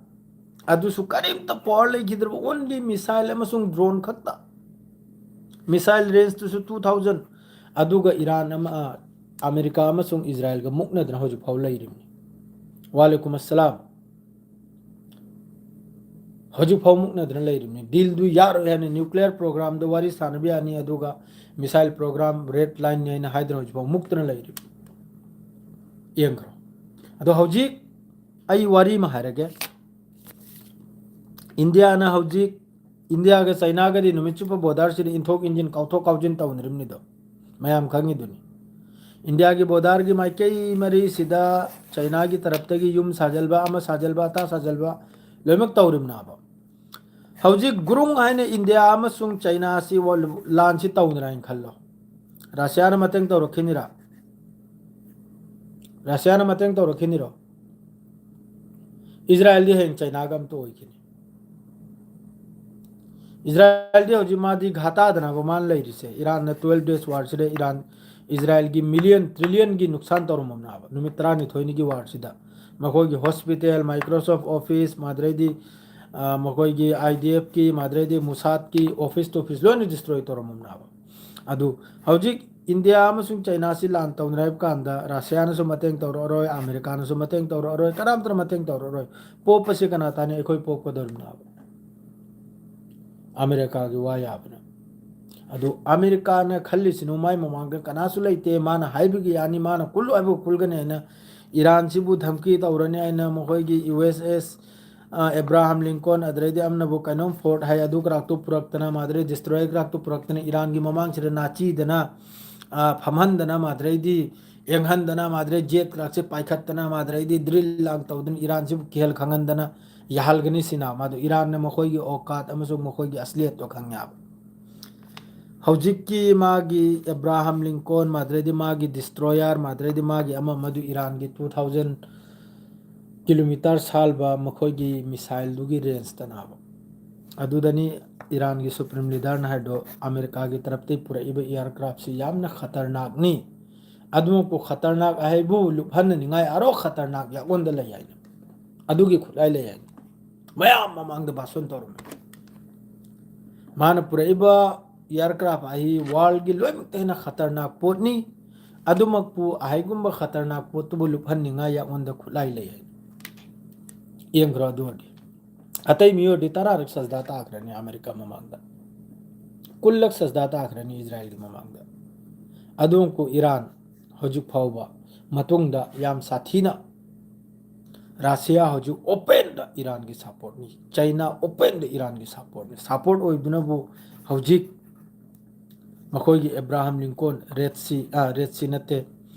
ꯑꯗꯨꯁꯨ ꯀꯔꯤꯝꯇ ꯄꯋꯥꯔ ꯂꯩꯈꯤꯗ꯭ꯔꯕ, only ꯃꯤꯁꯥꯏꯜ ꯑꯃꯁꯨꯡ ꯗ꯭ꯔꯣꯟ ꯈꯛꯇ꯫ ꯃꯤꯁꯥꯏꯜ ꯔꯦꯟꯖꯇꯨꯁꯨ two thousand꯫ ꯑꯗꯨꯒ ꯏꯔꯥꯟ ꯑꯃ, ꯑꯃꯦꯔꯤꯀꯥ ꯑꯃꯁꯨꯡ ꯏꯖꯔꯥꯏꯜꯒ ꯃꯨꯛꯅꯗꯅ ꯍꯧꯖꯤꯛ ꯐꯥꯎ ꯂꯩꯔꯤꯕꯅꯤ꯫ ꯋꯥꯂꯦꯀꯨꯝ ꯑꯁꯂꯥꯝ꯫ ꯍꯧꯖꯤꯛ ꯐꯥꯎ ꯃꯨꯛꯅꯗꯅ ꯂꯩꯔꯤꯕꯅꯤ꯫ ꯗꯤꯜꯗꯨ ꯌꯥꯔꯣꯏ ꯍꯥꯏꯅ, ꯅ꯭ꯌꯨꯀ꯭ꯂꯤꯌꯔ ꯄ꯭ꯔꯣꯒ꯭ꯔꯥꯝꯗ ꯋꯥꯔꯤ ꯁꯥꯟꯅꯕ ꯌꯥꯅꯤ, ꯑꯗꯨꯒ ꯃꯤꯁꯥꯏꯜ ꯄ꯭ꯔꯣꯒ꯭ꯔꯥꯝ ꯔꯦꯗ ꯂꯥꯏꯟꯅꯤ ꯍꯥꯏꯅ ꯍꯥꯏꯗꯅ ꯍꯧꯖꯤꯛ ꯐꯥꯎ ꯃꯨꯛꯇꯅ ꯂꯩꯔꯤꯕꯅꯤ꯫ ꯌꯦꯡꯈ꯭ꯔꯣ꯫ ꯑꯗꯣ ꯍꯧꯖꯤꯛ ꯑꯩ ꯋꯥꯔꯤ ꯑꯃ ꯍꯥꯏꯔꯒꯦ꯫ ꯏꯟꯗꯤꯌꯥꯅ ꯍꯧꯖꯤꯛ, ꯏꯟꯗꯤꯌꯥꯒ ꯆꯩꯅꯥꯒꯗꯤ ꯅꯨꯃꯤꯠ ꯆꯨꯞꯄ ꯕꯣꯔꯗꯔꯁꯤꯗ ꯏꯟꯊꯣꯛ ꯏꯟꯁꯤꯟ, ꯀꯥꯎꯊꯣꯛ ꯀꯥꯎꯁꯤꯟ ꯇꯧꯅꯔꯤꯕꯅꯤꯗꯣ, ꯃꯌꯥꯝ ꯈꯪꯉꯤꯗꯨꯅꯤ꯫ ꯏꯟꯗꯤꯌꯥꯒꯤ ꯕꯣꯔꯗꯔꯒꯤ ꯃꯥꯏꯀꯩ ꯃꯔꯤꯁꯤꯗ ꯆꯩꯅꯥꯒꯤ ꯇꯔꯞꯇꯒꯤ ꯌꯨꯝ ꯁꯥꯖꯜꯕ, ꯑꯃ ꯁꯥꯖꯜꯕ, ꯑꯇꯥ ꯁꯥꯖꯜꯕ, ꯂꯣꯏꯅꯃꯛ ꯇꯧꯔꯤꯕꯅꯦꯕ꯫ ꯍꯧꯖꯤꯛ ꯒꯨꯔꯨꯡ ꯍꯥꯏꯅ ꯏꯟꯗꯤꯌꯥ ꯑꯃꯁꯨꯡ ꯆꯩꯅꯥ ꯑꯁꯤ ꯋꯥ-, ꯂꯥꯟꯁꯤ ꯇꯧꯗ꯭ꯔꯥ ꯍꯥꯏꯅ ꯈꯜꯂꯣ꯫ ꯔꯁꯤꯌꯥꯅ ꯃꯇꯦꯡ ꯇꯧꯔꯛꯈꯤꯅꯤꯔꯥ? ꯔꯁꯤꯌꯥꯅ ꯃꯇꯦꯡ ꯇꯧꯔꯛꯈꯤꯅꯤꯔꯣ? ꯏꯖꯔꯥꯏꯜꯗꯤ ꯍꯌꯦꯡ ꯆꯩꯅꯥꯒ ꯑꯝꯇ ꯑꯣꯏꯈꯤꯅꯤ꯫ ꯏꯖꯔꯥꯏꯜꯗꯤ ꯍꯧꯖꯤꯛ ꯃꯥꯗꯤ ꯘꯥꯇꯥꯗꯅꯕ ꯃꯥꯅ ꯂꯩꯔꯤꯁꯦ꯫ ꯏꯔꯥꯟꯅ twelve days warꯁꯤꯗ ꯏꯔꯥꯟ, ꯏꯖꯔꯥꯏꯜꯒꯤ million, trillionꯒꯤ ꯅꯨꯛꯁꯥꯟ ꯇꯧꯔꯝꯃꯕꯅꯦꯕ ꯅꯨꯃꯤꯠ ꯇꯔꯥꯅꯤꯊꯣꯏꯅꯤꯒꯤ warꯁꯤꯗ꯫ ꯃꯈꯣꯏꯒꯤ hospital, Microsoft Office, ꯃꯥꯗ꯭ꯔꯩꯗꯤ, ꯑ, ꯃꯈꯣꯏꯒꯤ IDFꯀꯤ, ꯃꯥꯗ꯭ꯔꯩꯗꯤ Mossadꯀꯤ office to office ꯂꯣꯏꯅ destroy ꯇꯧꯔꯝꯃꯕꯅꯦꯕ꯫ ꯑꯗꯨ ꯍꯧꯖꯤꯛ ꯏꯟꯗꯤꯌꯥ ꯑꯃꯁꯨꯡ ꯆꯩꯅꯥꯁꯤ ꯂꯥꯟ ꯇꯧꯅꯔꯦ ꯍꯥꯏꯕ ꯀꯥꯟꯗ ꯔꯁꯤꯌꯥꯅꯁꯨ ꯃꯇꯦꯡ ꯇꯧꯔꯛꯑꯔꯣꯏ, ꯑꯃꯦꯔꯤꯀꯥꯅꯁꯨ ꯃꯇꯦꯡ ꯇꯧꯔꯛꯑꯔꯣꯏ, ꯀꯅꯥꯝꯇꯅ ꯃꯇꯦꯡ ꯇꯧꯔꯛꯑꯔꯣꯏ꯫ ꯄꯣꯞꯄꯁꯤ ꯀꯅꯥ ꯇꯥꯅꯤ? ꯑꯩꯈꯣꯏ ꯄꯣꯞꯀꯗꯧꯔꯤꯕꯅꯦꯕ꯫ ꯑꯃꯦꯔꯤꯀꯥꯒꯤ ꯋꯥ ꯌꯥꯕꯅ꯫ ꯑꯗꯨ ꯑꯃꯦꯔꯤꯀꯥꯅ ꯈꯜꯂꯤꯁꯤꯅ ꯃꯥꯏ ꯃꯃꯥꯡꯗ ꯀꯅꯥꯁꯨ ꯂꯩꯇꯦ, ꯃꯥꯅ ꯍꯥꯏꯕꯒꯤ ꯌꯥꯅꯤ, ꯃꯥꯅ ꯀꯨꯜꯂꯨ ꯍꯥꯏꯕ ꯀꯨꯜꯒꯅꯤ ꯍꯥꯏꯅ ꯏꯔꯥꯟꯁꯤꯕꯨ ꯙꯝꯀꯤ ꯇꯧꯔꯅꯤ ꯍꯥꯏꯅ ꯃꯈꯣꯏꯒꯤ USS, ꯑ, ꯑꯦꯕ꯭ꯔꯥꯍꯥꯝ ꯂꯤꯡꯀꯣꯟ, ꯑꯗꯨꯗꯩꯗꯤ ꯑꯃꯅꯕꯨ ꯀꯩꯅꯣꯝ ꯐꯣꯔꯠ ꯍꯥꯏ, ꯑꯗꯨ ꯀꯔꯥꯛꯇꯨ ꯄꯨꯔꯛꯇꯅ, ꯃꯥꯗꯨꯗꯩ ꯗꯤꯁꯇ꯭ꯔꯣꯌꯔ ꯀꯔꯥꯛꯇꯨ ꯄꯨꯔꯛꯇꯅ, ꯏꯔꯥꯟꯒꯤ ꯃꯃꯥꯡꯁꯤꯗ ꯅꯥꯆꯤꯗꯅ, ꯑ, ꯐꯝꯍꯟꯗꯅ, ꯃꯥꯗꯨꯗꯩꯗꯤ ꯌꯦꯡꯍꯟꯗꯅ ꯃꯥꯗ꯭ꯔꯦ, ꯖꯦꯠ ꯀ꯭ꯔꯥꯐꯁꯦ ꯄꯥꯏꯈꯠꯇꯅ ꯃꯥꯗ꯭ꯔꯦ, ꯑꯩꯗꯤ ꯗ꯭ꯔꯤꯜ ꯂꯥꯡ ꯇꯧꯗꯅ ꯏꯔꯥꯟꯁꯤꯕꯨ ꯀꯤꯍꯜ ꯈꯪꯍꯟꯗꯅ ꯌꯥꯍꯜꯒꯅꯤ ꯁꯤꯅ ꯃꯥꯗꯣ ꯏꯔꯥꯟꯅ ꯃꯈꯣꯏꯒꯤ ꯑꯣꯀꯥꯠ ꯑꯃꯁꯨꯡ ꯃꯈꯣꯏꯒꯤ ꯑꯁꯂꯤꯌꯠꯇꯣ ꯈꯪꯉꯦꯕ꯫ ꯍꯧꯖꯤꯛꯀꯤ ꯃꯥꯒꯤ ꯑꯦꯕ꯭ꯔꯥꯍꯝ ꯂꯤꯡꯀꯣꯟ ꯃꯥꯗ꯭ꯔꯦꯗꯤ ꯃꯥꯒꯤ ꯗꯤꯁꯇ꯭ꯔꯣꯌꯔ ꯃꯥꯗ꯭ꯔꯦꯗꯤ ꯃꯥꯒꯤ ꯑꯃ ꯑꯃꯗꯨ ꯏꯔꯥꯟꯒꯤ two thousand kilometre ꯁꯥꯜꯕ ꯃꯈꯣꯏꯒꯤ ꯃꯤꯁꯥꯏꯜꯗꯨꯒꯤ ꯔꯦꯟꯖꯇꯅꯦꯕ꯫ ꯑꯗꯨꯗꯅꯤ ꯏꯔꯥꯟꯒꯤ ꯁꯨꯄ꯭ꯔꯤꯝ ꯂꯤꯗꯔꯅ ꯍꯥꯏꯗꯣ ꯑꯃꯦꯔꯤꯀꯥꯒꯤ ꯇꯔꯞꯇꯒꯤ ꯄꯨꯔꯛꯏꯕ ꯑꯦꯌꯥꯔꯀ꯭ꯔꯥꯐꯁꯤ ꯌꯥꯝꯅ ꯈꯇꯔꯅꯥꯛꯅꯤ, ꯑꯗꯨꯃꯛꯄꯨ ꯈꯇꯔꯅꯥꯛ ꯍꯥꯏꯕꯨ ꯂꯨꯞꯍꯟꯅꯅꯤꯡꯉꯥꯏ ꯑꯔꯣ ꯈꯇꯔꯅꯥꯛ ꯌꯥꯛꯂꯣꯟꯗ ꯂꯩ ꯍꯥꯏꯅ, ꯑꯗꯨꯒꯤ ꯈꯨꯠꯂꯥꯏ ꯂꯩ ꯍꯥꯏꯅ ꯃꯌꯥꯝ ꯃꯃꯥꯡꯗ ꯚꯥꯁꯣꯟ ꯇꯧꯔꯝꯃꯤ꯫ ꯃꯥꯅ ꯄꯨꯔꯛꯏꯕ ꯑꯦꯌꯥꯔꯀ꯭ꯔꯥꯐ ꯑꯁꯤ ꯋꯥꯔꯜꯒꯤ ꯂꯣꯏꯅꯃꯛꯇ ꯍꯦꯟꯅ ꯈꯇꯔꯅꯥꯛ ꯄꯣꯠꯅꯤ, ꯑꯗꯨꯃꯛꯄꯨ ꯑꯍꯩꯒꯨꯝꯕ ꯈꯇꯔꯅꯥꯛ ꯄꯣꯠꯇꯨꯕꯨ ꯂꯨꯞꯍꯟꯅꯤꯡꯉꯥꯏ ꯌꯥꯛꯂꯣꯟꯗ ꯈꯨꯠꯂꯥꯏ ꯂꯩ ꯍꯥꯏꯅ꯫ ꯌꯦꯡꯈ꯭ꯔꯣ ꯑꯗꯨ ꯑꯣꯏꯔꯗꯤ꯫ ꯑꯇꯩ ꯃꯤꯑꯣꯏꯗꯤ ꯇꯔꯥꯔꯛ ꯁꯖꯗꯥ ꯇꯥꯈ꯭ꯔꯅꯤ ꯑꯃꯦꯔꯤꯀꯥ ꯃꯃꯥꯡꯗ, ꯀꯨꯟꯂꯛ ꯁꯖꯗꯥ ꯇꯥꯈ꯭ꯔꯅꯤ ꯏꯖꯔꯥꯏꯜꯒꯤ ꯃꯃꯥꯡꯗ꯫ ꯑꯗꯨꯃꯛꯄꯨ ꯏꯔꯥꯟ ꯍꯧꯖꯤꯛ ꯐꯥꯎꯕ ꯃꯇꯨꯡꯗ ꯌꯥꯝ ꯁꯥꯊꯤꯅ ꯔꯥꯁꯤꯌꯥ ꯍꯧꯖꯤꯛ ꯑꯣꯄꯦꯟꯗ ꯏꯔꯥꯟꯒꯤ ꯁꯞꯄꯣꯔꯠꯅꯤ, ꯆꯩꯅꯥ ꯑꯣꯄꯦꯟꯗ ꯏꯔꯥꯟꯒꯤ ꯁꯞꯄꯣꯔꯠꯅꯤ꯫ ꯁꯞꯄꯣꯔꯠ ꯑꯣꯏꯗꯨꯅꯕꯨ ꯍꯧꯖꯤꯛ ꯃꯈꯣꯏꯒꯤ ꯑꯦꯕ꯭ꯔꯥꯍꯝ ꯂꯤꯡꯀꯣꯟ ꯔꯦꯠ ꯁꯤ, ꯑ, ꯔꯦꯠ ꯁꯤ ꯅꯠꯇꯦ,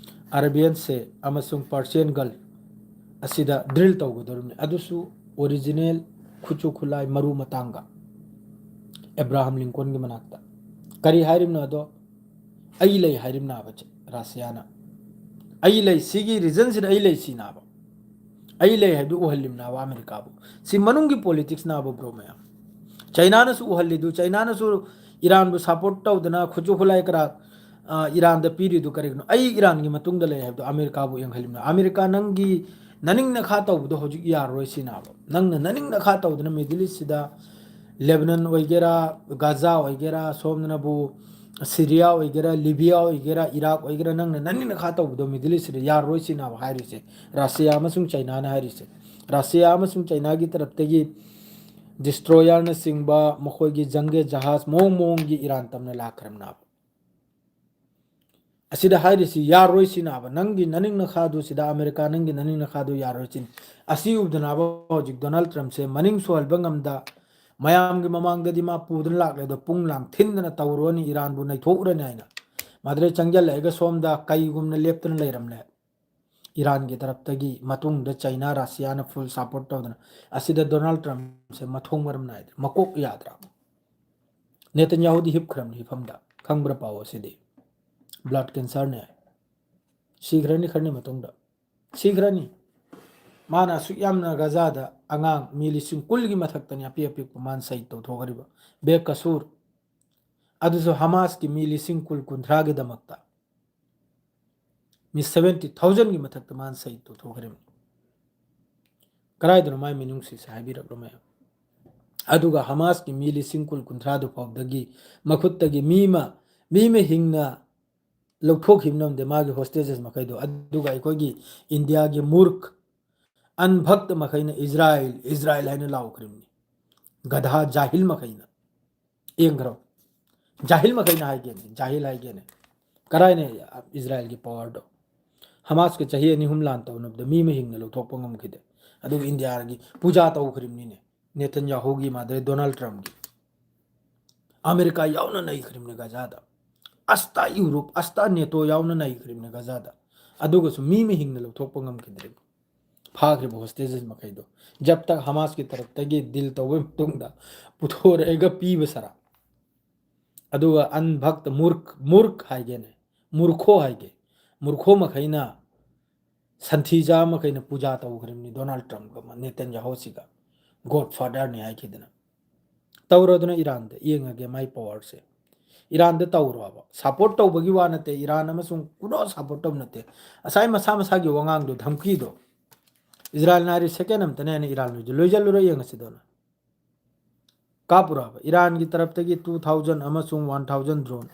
ꯑꯔꯥꯕꯤꯌꯟ ꯁꯦ ꯑꯃꯁꯨꯡ ꯄꯥꯔꯁꯤꯌꯟ ꯒꯜꯐ ꯑꯁꯤꯗ ꯗ꯭ꯔꯤꯜ ꯇꯧꯒꯗꯧꯔꯤꯕꯅꯤ, ꯑꯗꯨꯁꯨ ꯑꯣꯔꯤꯖꯤꯅꯦꯜ ꯈꯨꯠꯁꯨ ꯈꯨꯠꯂꯥꯏ ꯃꯔꯨ ꯃꯇꯥꯡꯒ ꯑꯦꯕ꯭ꯔꯥꯍꯝ ꯂꯤꯡꯀꯣꯟꯒꯤ ꯃꯅꯥꯛꯇ꯫ ꯀꯔꯤ ꯍꯥꯏꯔꯤꯕꯅꯣ ꯑꯗꯣ? ꯑꯩ ꯂꯩ ꯍꯥꯏꯔꯤꯕꯅꯥꯕ ꯆ-, ꯔꯥꯁꯤꯌꯥꯅ꯫ ꯑꯩ ꯂꯩ, ꯁꯤꯒꯤ ꯔꯤꯖꯟꯁꯤꯗ ꯑꯩ ꯂꯩ ꯁꯤꯅꯥꯕ꯫ ꯑꯩ ꯂꯩ ꯍꯥꯏꯕꯗꯨ ꯎꯍꯜꯂꯤꯕꯅꯥꯕ ꯑꯃꯦꯔꯤꯀꯥꯕꯨ꯫ ꯁꯤ ꯃꯅꯨꯡꯒꯤ ꯄꯣꯂꯤꯇꯤꯛꯁꯅꯥꯕ, ꯕ꯭ꯔꯣ ꯃꯌꯥꯝ꯫ ꯆꯩꯅꯥꯅꯁꯨ ꯎꯍꯜꯂꯤꯗꯨ, ꯆꯩꯅꯥꯅꯁꯨ ꯏꯔꯥꯟꯕꯨ ꯁꯞꯄꯣꯔꯠ ꯇꯧꯗꯅ ꯈꯨꯠꯁꯨ ꯈꯨꯠꯂꯥꯏ ꯀꯔꯥ, ꯑ, ꯏꯔꯥꯟꯗ ꯄꯤꯔꯤꯗꯨ ꯀꯔꯤꯒꯤꯅꯣ? ꯑꯩ ꯏꯔꯥꯟꯒꯤ ꯃꯇꯨꯡꯗ ꯂꯩ ꯍꯥꯏꯕꯗꯨ ꯑꯃꯦꯔꯤꯀꯥꯕꯨ ꯌꯦꯡꯍꯜꯂꯤꯕꯅ꯫ ꯑꯃꯦꯔꯤꯀꯥ ꯅꯪꯒꯤ ꯅꯅꯤꯡ ꯅꯈꯥ ꯇꯧꯕꯗꯣ ꯍꯧꯖꯤꯛ ꯌꯥꯔꯔꯣꯏ ꯁꯤꯅꯥꯕ꯫ ꯅꯪꯅ ꯅꯅꯤꯡ ꯅꯈꯥ ꯇꯧꯗꯅ ꯃꯤꯗꯜ ꯏꯁꯁꯤꯗ ꯂꯦꯕꯅꯟ ꯑꯣꯏꯒꯦꯔꯥ, ꯒꯥꯖꯥ ꯑꯣꯏꯒꯦꯔꯥ, ꯁꯣꯝꯗꯅꯕꯨ ꯁꯤꯔꯤꯌꯥ ꯑꯣꯏꯒꯦꯔꯥ, ꯂꯤꯕꯤꯌꯥ ꯑꯣꯏꯒꯦꯔꯥ, ꯏꯔꯥꯛ ꯑꯣꯏꯒꯦꯔꯥ, ꯅꯪꯅ ꯅꯅꯤꯡ ꯅꯈꯥ ꯇꯧꯕꯗꯣ ꯃꯤꯗꯜ ꯏꯁꯁꯤꯗ ꯌꯥꯔꯔꯣꯏ ꯁꯤꯅꯥꯕ ꯍꯥꯏꯔꯤꯁꯦ, ꯔꯥꯁꯤꯌꯥ ꯑꯃꯁꯨꯡ ꯆꯩꯅꯥꯅ ꯍꯥꯏꯔꯤꯁꯦ꯫ ꯔꯥꯁꯤꯌꯥ ꯑꯃꯁꯨꯡ ꯆꯩꯅꯥꯒꯤ ꯇꯔꯞꯇꯒꯤ ꯗꯤꯁꯇ꯭ꯔꯣꯌꯔꯅꯆꯤꯡꯕ ꯃꯈꯣꯏꯒꯤ ꯖꯪꯒꯦ ꯖꯍꯥꯖ ꯃꯑꯣꯡ ꯃꯑꯣꯡꯒꯤ ꯏꯔꯥꯟ ꯇꯝꯅ ꯂꯥꯛꯈ꯭ꯔꯕꯅꯥꯕ꯫ ꯑꯁꯤꯗ ꯍꯥꯏꯔꯤꯁꯤ ꯌꯥꯔꯣꯏ ꯁꯤꯅꯥꯕ, ꯅꯪꯒꯤ ꯅꯅꯤꯡ ꯅꯈꯥꯗꯨ ꯁꯤꯗ ꯑꯃꯦꯔꯤꯀꯥ ꯅꯪꯒꯤ ꯅꯅꯤꯡ ꯅꯈꯥꯗꯨ ꯌꯥꯔꯣꯏ ꯁꯤꯅꯤ꯫ ꯑꯁꯤ ꯎꯕꯗꯅꯥꯕ ꯍꯧꯖꯤꯛ ꯗꯣꯅꯥꯜꯗ ꯇ꯭ꯔꯝꯞꯁꯦ ꯃꯅꯤꯡ ꯁꯨꯍꯟꯕ ꯉꯝꯗ, ꯃꯌꯥꯝꯒꯤ ꯃꯃꯥꯡꯗꯗꯤ ꯃꯥ ꯄꯨꯗꯨꯅ ꯂꯥꯛꯂꯦ, ꯑꯗꯣ ꯄꯨꯡ ꯂꯥꯡ ꯊꯤꯟꯗꯅ ꯇꯧꯔꯨꯔꯅꯤ, ꯏꯔꯥꯟꯕꯨ ꯅꯩꯊꯣꯛꯎꯔꯅꯤ ꯍꯥꯏꯅ꯫ ꯃꯗꯨꯗꯩ ꯆꯪꯁꯤꯜꯂꯛꯑꯒ ꯁꯣꯝꯗ ꯀꯩꯒꯨꯝꯅ ꯂꯦꯞꯇꯨꯅ ꯂꯩꯔꯝꯂꯦ꯫ ꯏꯔꯥꯟꯒꯤ ꯇꯔꯞꯇꯒꯤ ꯃꯇꯨꯡꯗ ꯆꯩꯅꯥ, ꯔꯁꯤꯌꯥꯅ full support ꯇꯧꯗꯅ, ꯑꯁꯤꯗ ꯗꯣꯅꯥꯜꯗ ꯇ꯭ꯔꯝꯞꯁꯦ ꯃꯊꯣꯡ ꯃꯔꯝ ꯅꯥꯏꯗ꯭ꯔꯦ, ꯃꯀꯣꯛ ꯌꯥꯗ꯭ꯔꯥ? ꯅꯦꯇꯟꯌꯥꯍꯨꯗꯤ ꯍꯤꯞꯈ꯭ꯔꯕꯅꯤ ꯍꯤꯞꯐꯝꯗ, ꯈꯪꯕ꯭ꯔꯥ? ꯄꯥꯎ ꯑꯁꯤꯗꯤ꯫ Blood cancer ꯅꯦ꯫ ꯁꯤꯈ꯭ꯔꯅꯤ ꯈꯔꯅꯤ ꯃꯇꯨꯡꯗ꯫ ꯁꯤꯈ꯭ꯔꯅꯤ꯫ ꯃꯥꯅ ꯑꯁꯨꯛ ꯌꯥꯝꯅ ꯒꯖꯥꯗ ꯑꯉꯥꯡ ꯃꯤ ꯂꯤꯁꯤꯡ ꯀꯨꯟꯒꯤ ꯃꯊꯛꯇꯅꯤ ꯑꯄꯤꯛ ꯑꯄꯤꯛꯄ ꯃꯥꯅ ꯁꯍꯤꯗ ꯇꯧꯊꯣꯛꯈ꯭ꯔꯤꯕ꯫ ꯕꯦꯛ ꯀꯁꯨꯔ꯫ ꯑꯗꯨꯁꯨ ꯍꯃꯥꯁꯀꯤ ꯃꯤ ꯂꯤꯁꯤꯡ ꯀꯨꯟ ꯀꯨꯟꯊ꯭ꯔꯥꯒꯤꯗꯃꯛꯇ꯫ ꯃꯤ seventy thousand ꯒꯤ ꯃꯊꯛꯇ ꯃꯥꯅ ꯁꯍꯤꯗ ꯇꯧꯊꯣꯛꯈ꯭ꯔꯤꯕꯅꯤ꯫ ꯀꯗꯥꯏꯗꯅꯣ ꯃꯥꯏ ꯃꯤꯅꯨꯡꯁꯤꯁꯦ ꯍꯥꯏꯕꯤꯔꯛꯂꯣ ꯃꯌꯥꯝ꯫ ꯑꯗꯨꯒ ꯍꯃꯥꯁꯀꯤ ꯃꯤ ꯂꯤꯁꯤꯡ ꯀꯨꯟ ꯀꯨꯟꯊ꯭ꯔꯥꯗꯨ ꯐꯥꯎꯗꯒꯤ ꯃꯈꯨꯠꯇꯒꯤ ꯃꯤ ꯑꯃ, ꯃꯤ ꯑꯃ ꯍꯤꯡꯅ ꯂꯧꯊꯣꯛꯈꯤꯕ ꯉꯝꯗꯦ ꯃꯥꯒꯤ hostages ꯃꯈꯩꯗꯣ꯫ ꯑꯗꯨꯒ ꯑꯩꯈꯣꯏꯒꯤ ꯏꯟꯗꯤꯌꯥꯒꯤ ꯃꯨꯔꯈ, ꯑꯟꯚꯛꯇ ꯃꯈꯩꯅ ꯏꯖꯔꯥꯏꯜ, ꯏꯖꯔꯥꯏꯜ ꯍꯥꯏꯅ ꯂꯥꯎꯈ꯭ꯔꯤꯕꯅꯤ꯫ ꯒꯙꯥ ꯖꯥꯍꯤꯜ ꯃꯈꯩꯅ꯫ ꯌꯦꯡꯈ꯭ꯔꯣ꯫ ꯖꯥꯍꯤꯜ ꯃꯈꯩꯅ ꯍꯥꯏꯒꯦꯅꯦ, ꯖꯥꯍꯤꯜ ꯍꯥꯏꯒꯦꯅꯦ꯫ ꯀꯔꯥꯏꯅ ꯏꯖꯔꯥꯏꯜꯒꯤ power ꯗꯣ? ꯍꯃꯥꯁꯀ ꯆꯍꯤ ꯑꯅꯤ ꯑꯍꯨꯝ ꯂꯥꯟ ꯇꯧꯅꯕꯗ ꯃꯤ ꯑꯃ ꯍꯤꯡꯅ ꯂꯧꯊꯣꯛꯄ ꯉꯝꯈꯤꯗꯦ꯫ ꯑꯗꯨꯒ ꯏꯟꯗꯤꯌꯥꯒꯤ ꯄꯨꯖꯥ ꯇꯧꯈ꯭ꯔꯤꯕꯅꯤꯅꯦ꯫ ꯅꯦꯇꯟꯌꯥꯍꯨꯒꯤ ꯃꯥꯗꯔ ꯗꯣꯅꯥꯜꯗ ꯇ꯭ꯔꯝꯞꯀꯤ꯫ ꯑꯃꯦꯔꯤꯀꯥ ꯌꯥꯎꯅ ꯅꯩꯈ꯭ꯔꯤꯕꯅꯦ ꯒꯖꯥꯗ꯫ ꯑꯁꯇꯥ ꯌꯨꯔꯣꯞ, ꯑꯁꯇꯥ ꯅꯦꯇꯣ ꯌꯥꯎꯅ ꯅꯩꯈ꯭ꯔꯤꯕꯅꯦ ꯒꯖꯥꯗ꯫ ꯑꯗꯨꯒꯁꯨ ꯃꯤ ꯑꯃ ꯍꯤꯡꯅ ꯂꯧꯊꯣꯛꯄ ꯉꯝꯈꯤꯗ꯭ꯔꯦ꯫ ꯐꯥꯈ꯭ꯔꯤꯕ hostages ꯃꯈꯩꯗꯣ꯫ ꯖꯕ ꯇꯛ ꯍꯃꯥꯁꯀꯤ ꯇꯔꯞꯇꯒꯤ deal ꯇꯧꯕ ꯃꯇꯨꯡꯗ ꯄꯨꯊꯣꯔꯛꯑꯒ ꯄꯤꯕ ꯁꯔꯥ꯫ ꯑꯗꯨꯒ ꯑꯟꯚꯛꯇ ꯃꯨꯔꯈ, ꯃꯨꯔꯈ ꯍꯥꯏꯒꯦꯅꯦ, ꯃꯨꯔꯈꯣ ꯍꯥꯏꯒꯦ꯫ ꯃꯨꯔꯈꯣ ꯃꯈꯩꯅ, ꯁꯟꯊꯤ ꯆꯥ ꯃꯈꯩꯅ ꯄꯨꯖꯥ ꯇꯧꯈ꯭ꯔꯤꯕꯅꯤ ꯗꯣꯅꯥꯜꯗ ꯇ꯭ꯔꯝꯞꯀ ꯅꯦꯇꯟꯌꯥꯍꯨꯁꯤꯒ꯫ God father ꯅꯤ ꯍꯥꯏꯈꯤꯗꯅ꯫ ꯇꯧꯔꯣꯗꯅ ꯏꯔꯥꯟꯗ, ꯌꯦꯡꯉꯒꯦ ꯃꯥꯏ power ꯁꯦ꯫ ꯏꯔꯥꯟꯗ ꯇꯧꯔꯣꯕ꯫ Support ꯇꯧꯕꯒꯤ ꯋꯥ ꯅꯠꯇꯦ, ꯏꯔꯥꯟ ꯑꯃꯁꯨꯡ ꯀꯨꯅꯣ support ꯇꯧꯕ ꯅꯠꯇꯦ꯫ ꯉꯁꯥꯏ ꯃꯁꯥ ꯃꯁꯥꯒꯤ ꯋꯥꯉꯥꯡꯗꯣ, ꯙꯝꯀꯤꯗꯣ꯫ ꯏꯖꯔꯥꯏꯜꯅ ꯍꯥꯏꯔꯤ second ꯑꯝꯇꯅꯦ ꯍꯥꯏꯅ ꯏꯔꯥꯟ ꯂꯣꯏꯖ-, ꯂꯣꯏꯖꯜꯂꯨꯔ ꯌꯦꯡꯉꯁꯤꯗꯣꯅ꯫ ꯀꯥꯞꯄꯨꯔꯕ? ꯏꯔꯥꯟꯒꯤ ꯇꯔꯞꯇꯒꯤ two thousand ꯑꯃꯁꯨꯡ one thousand drone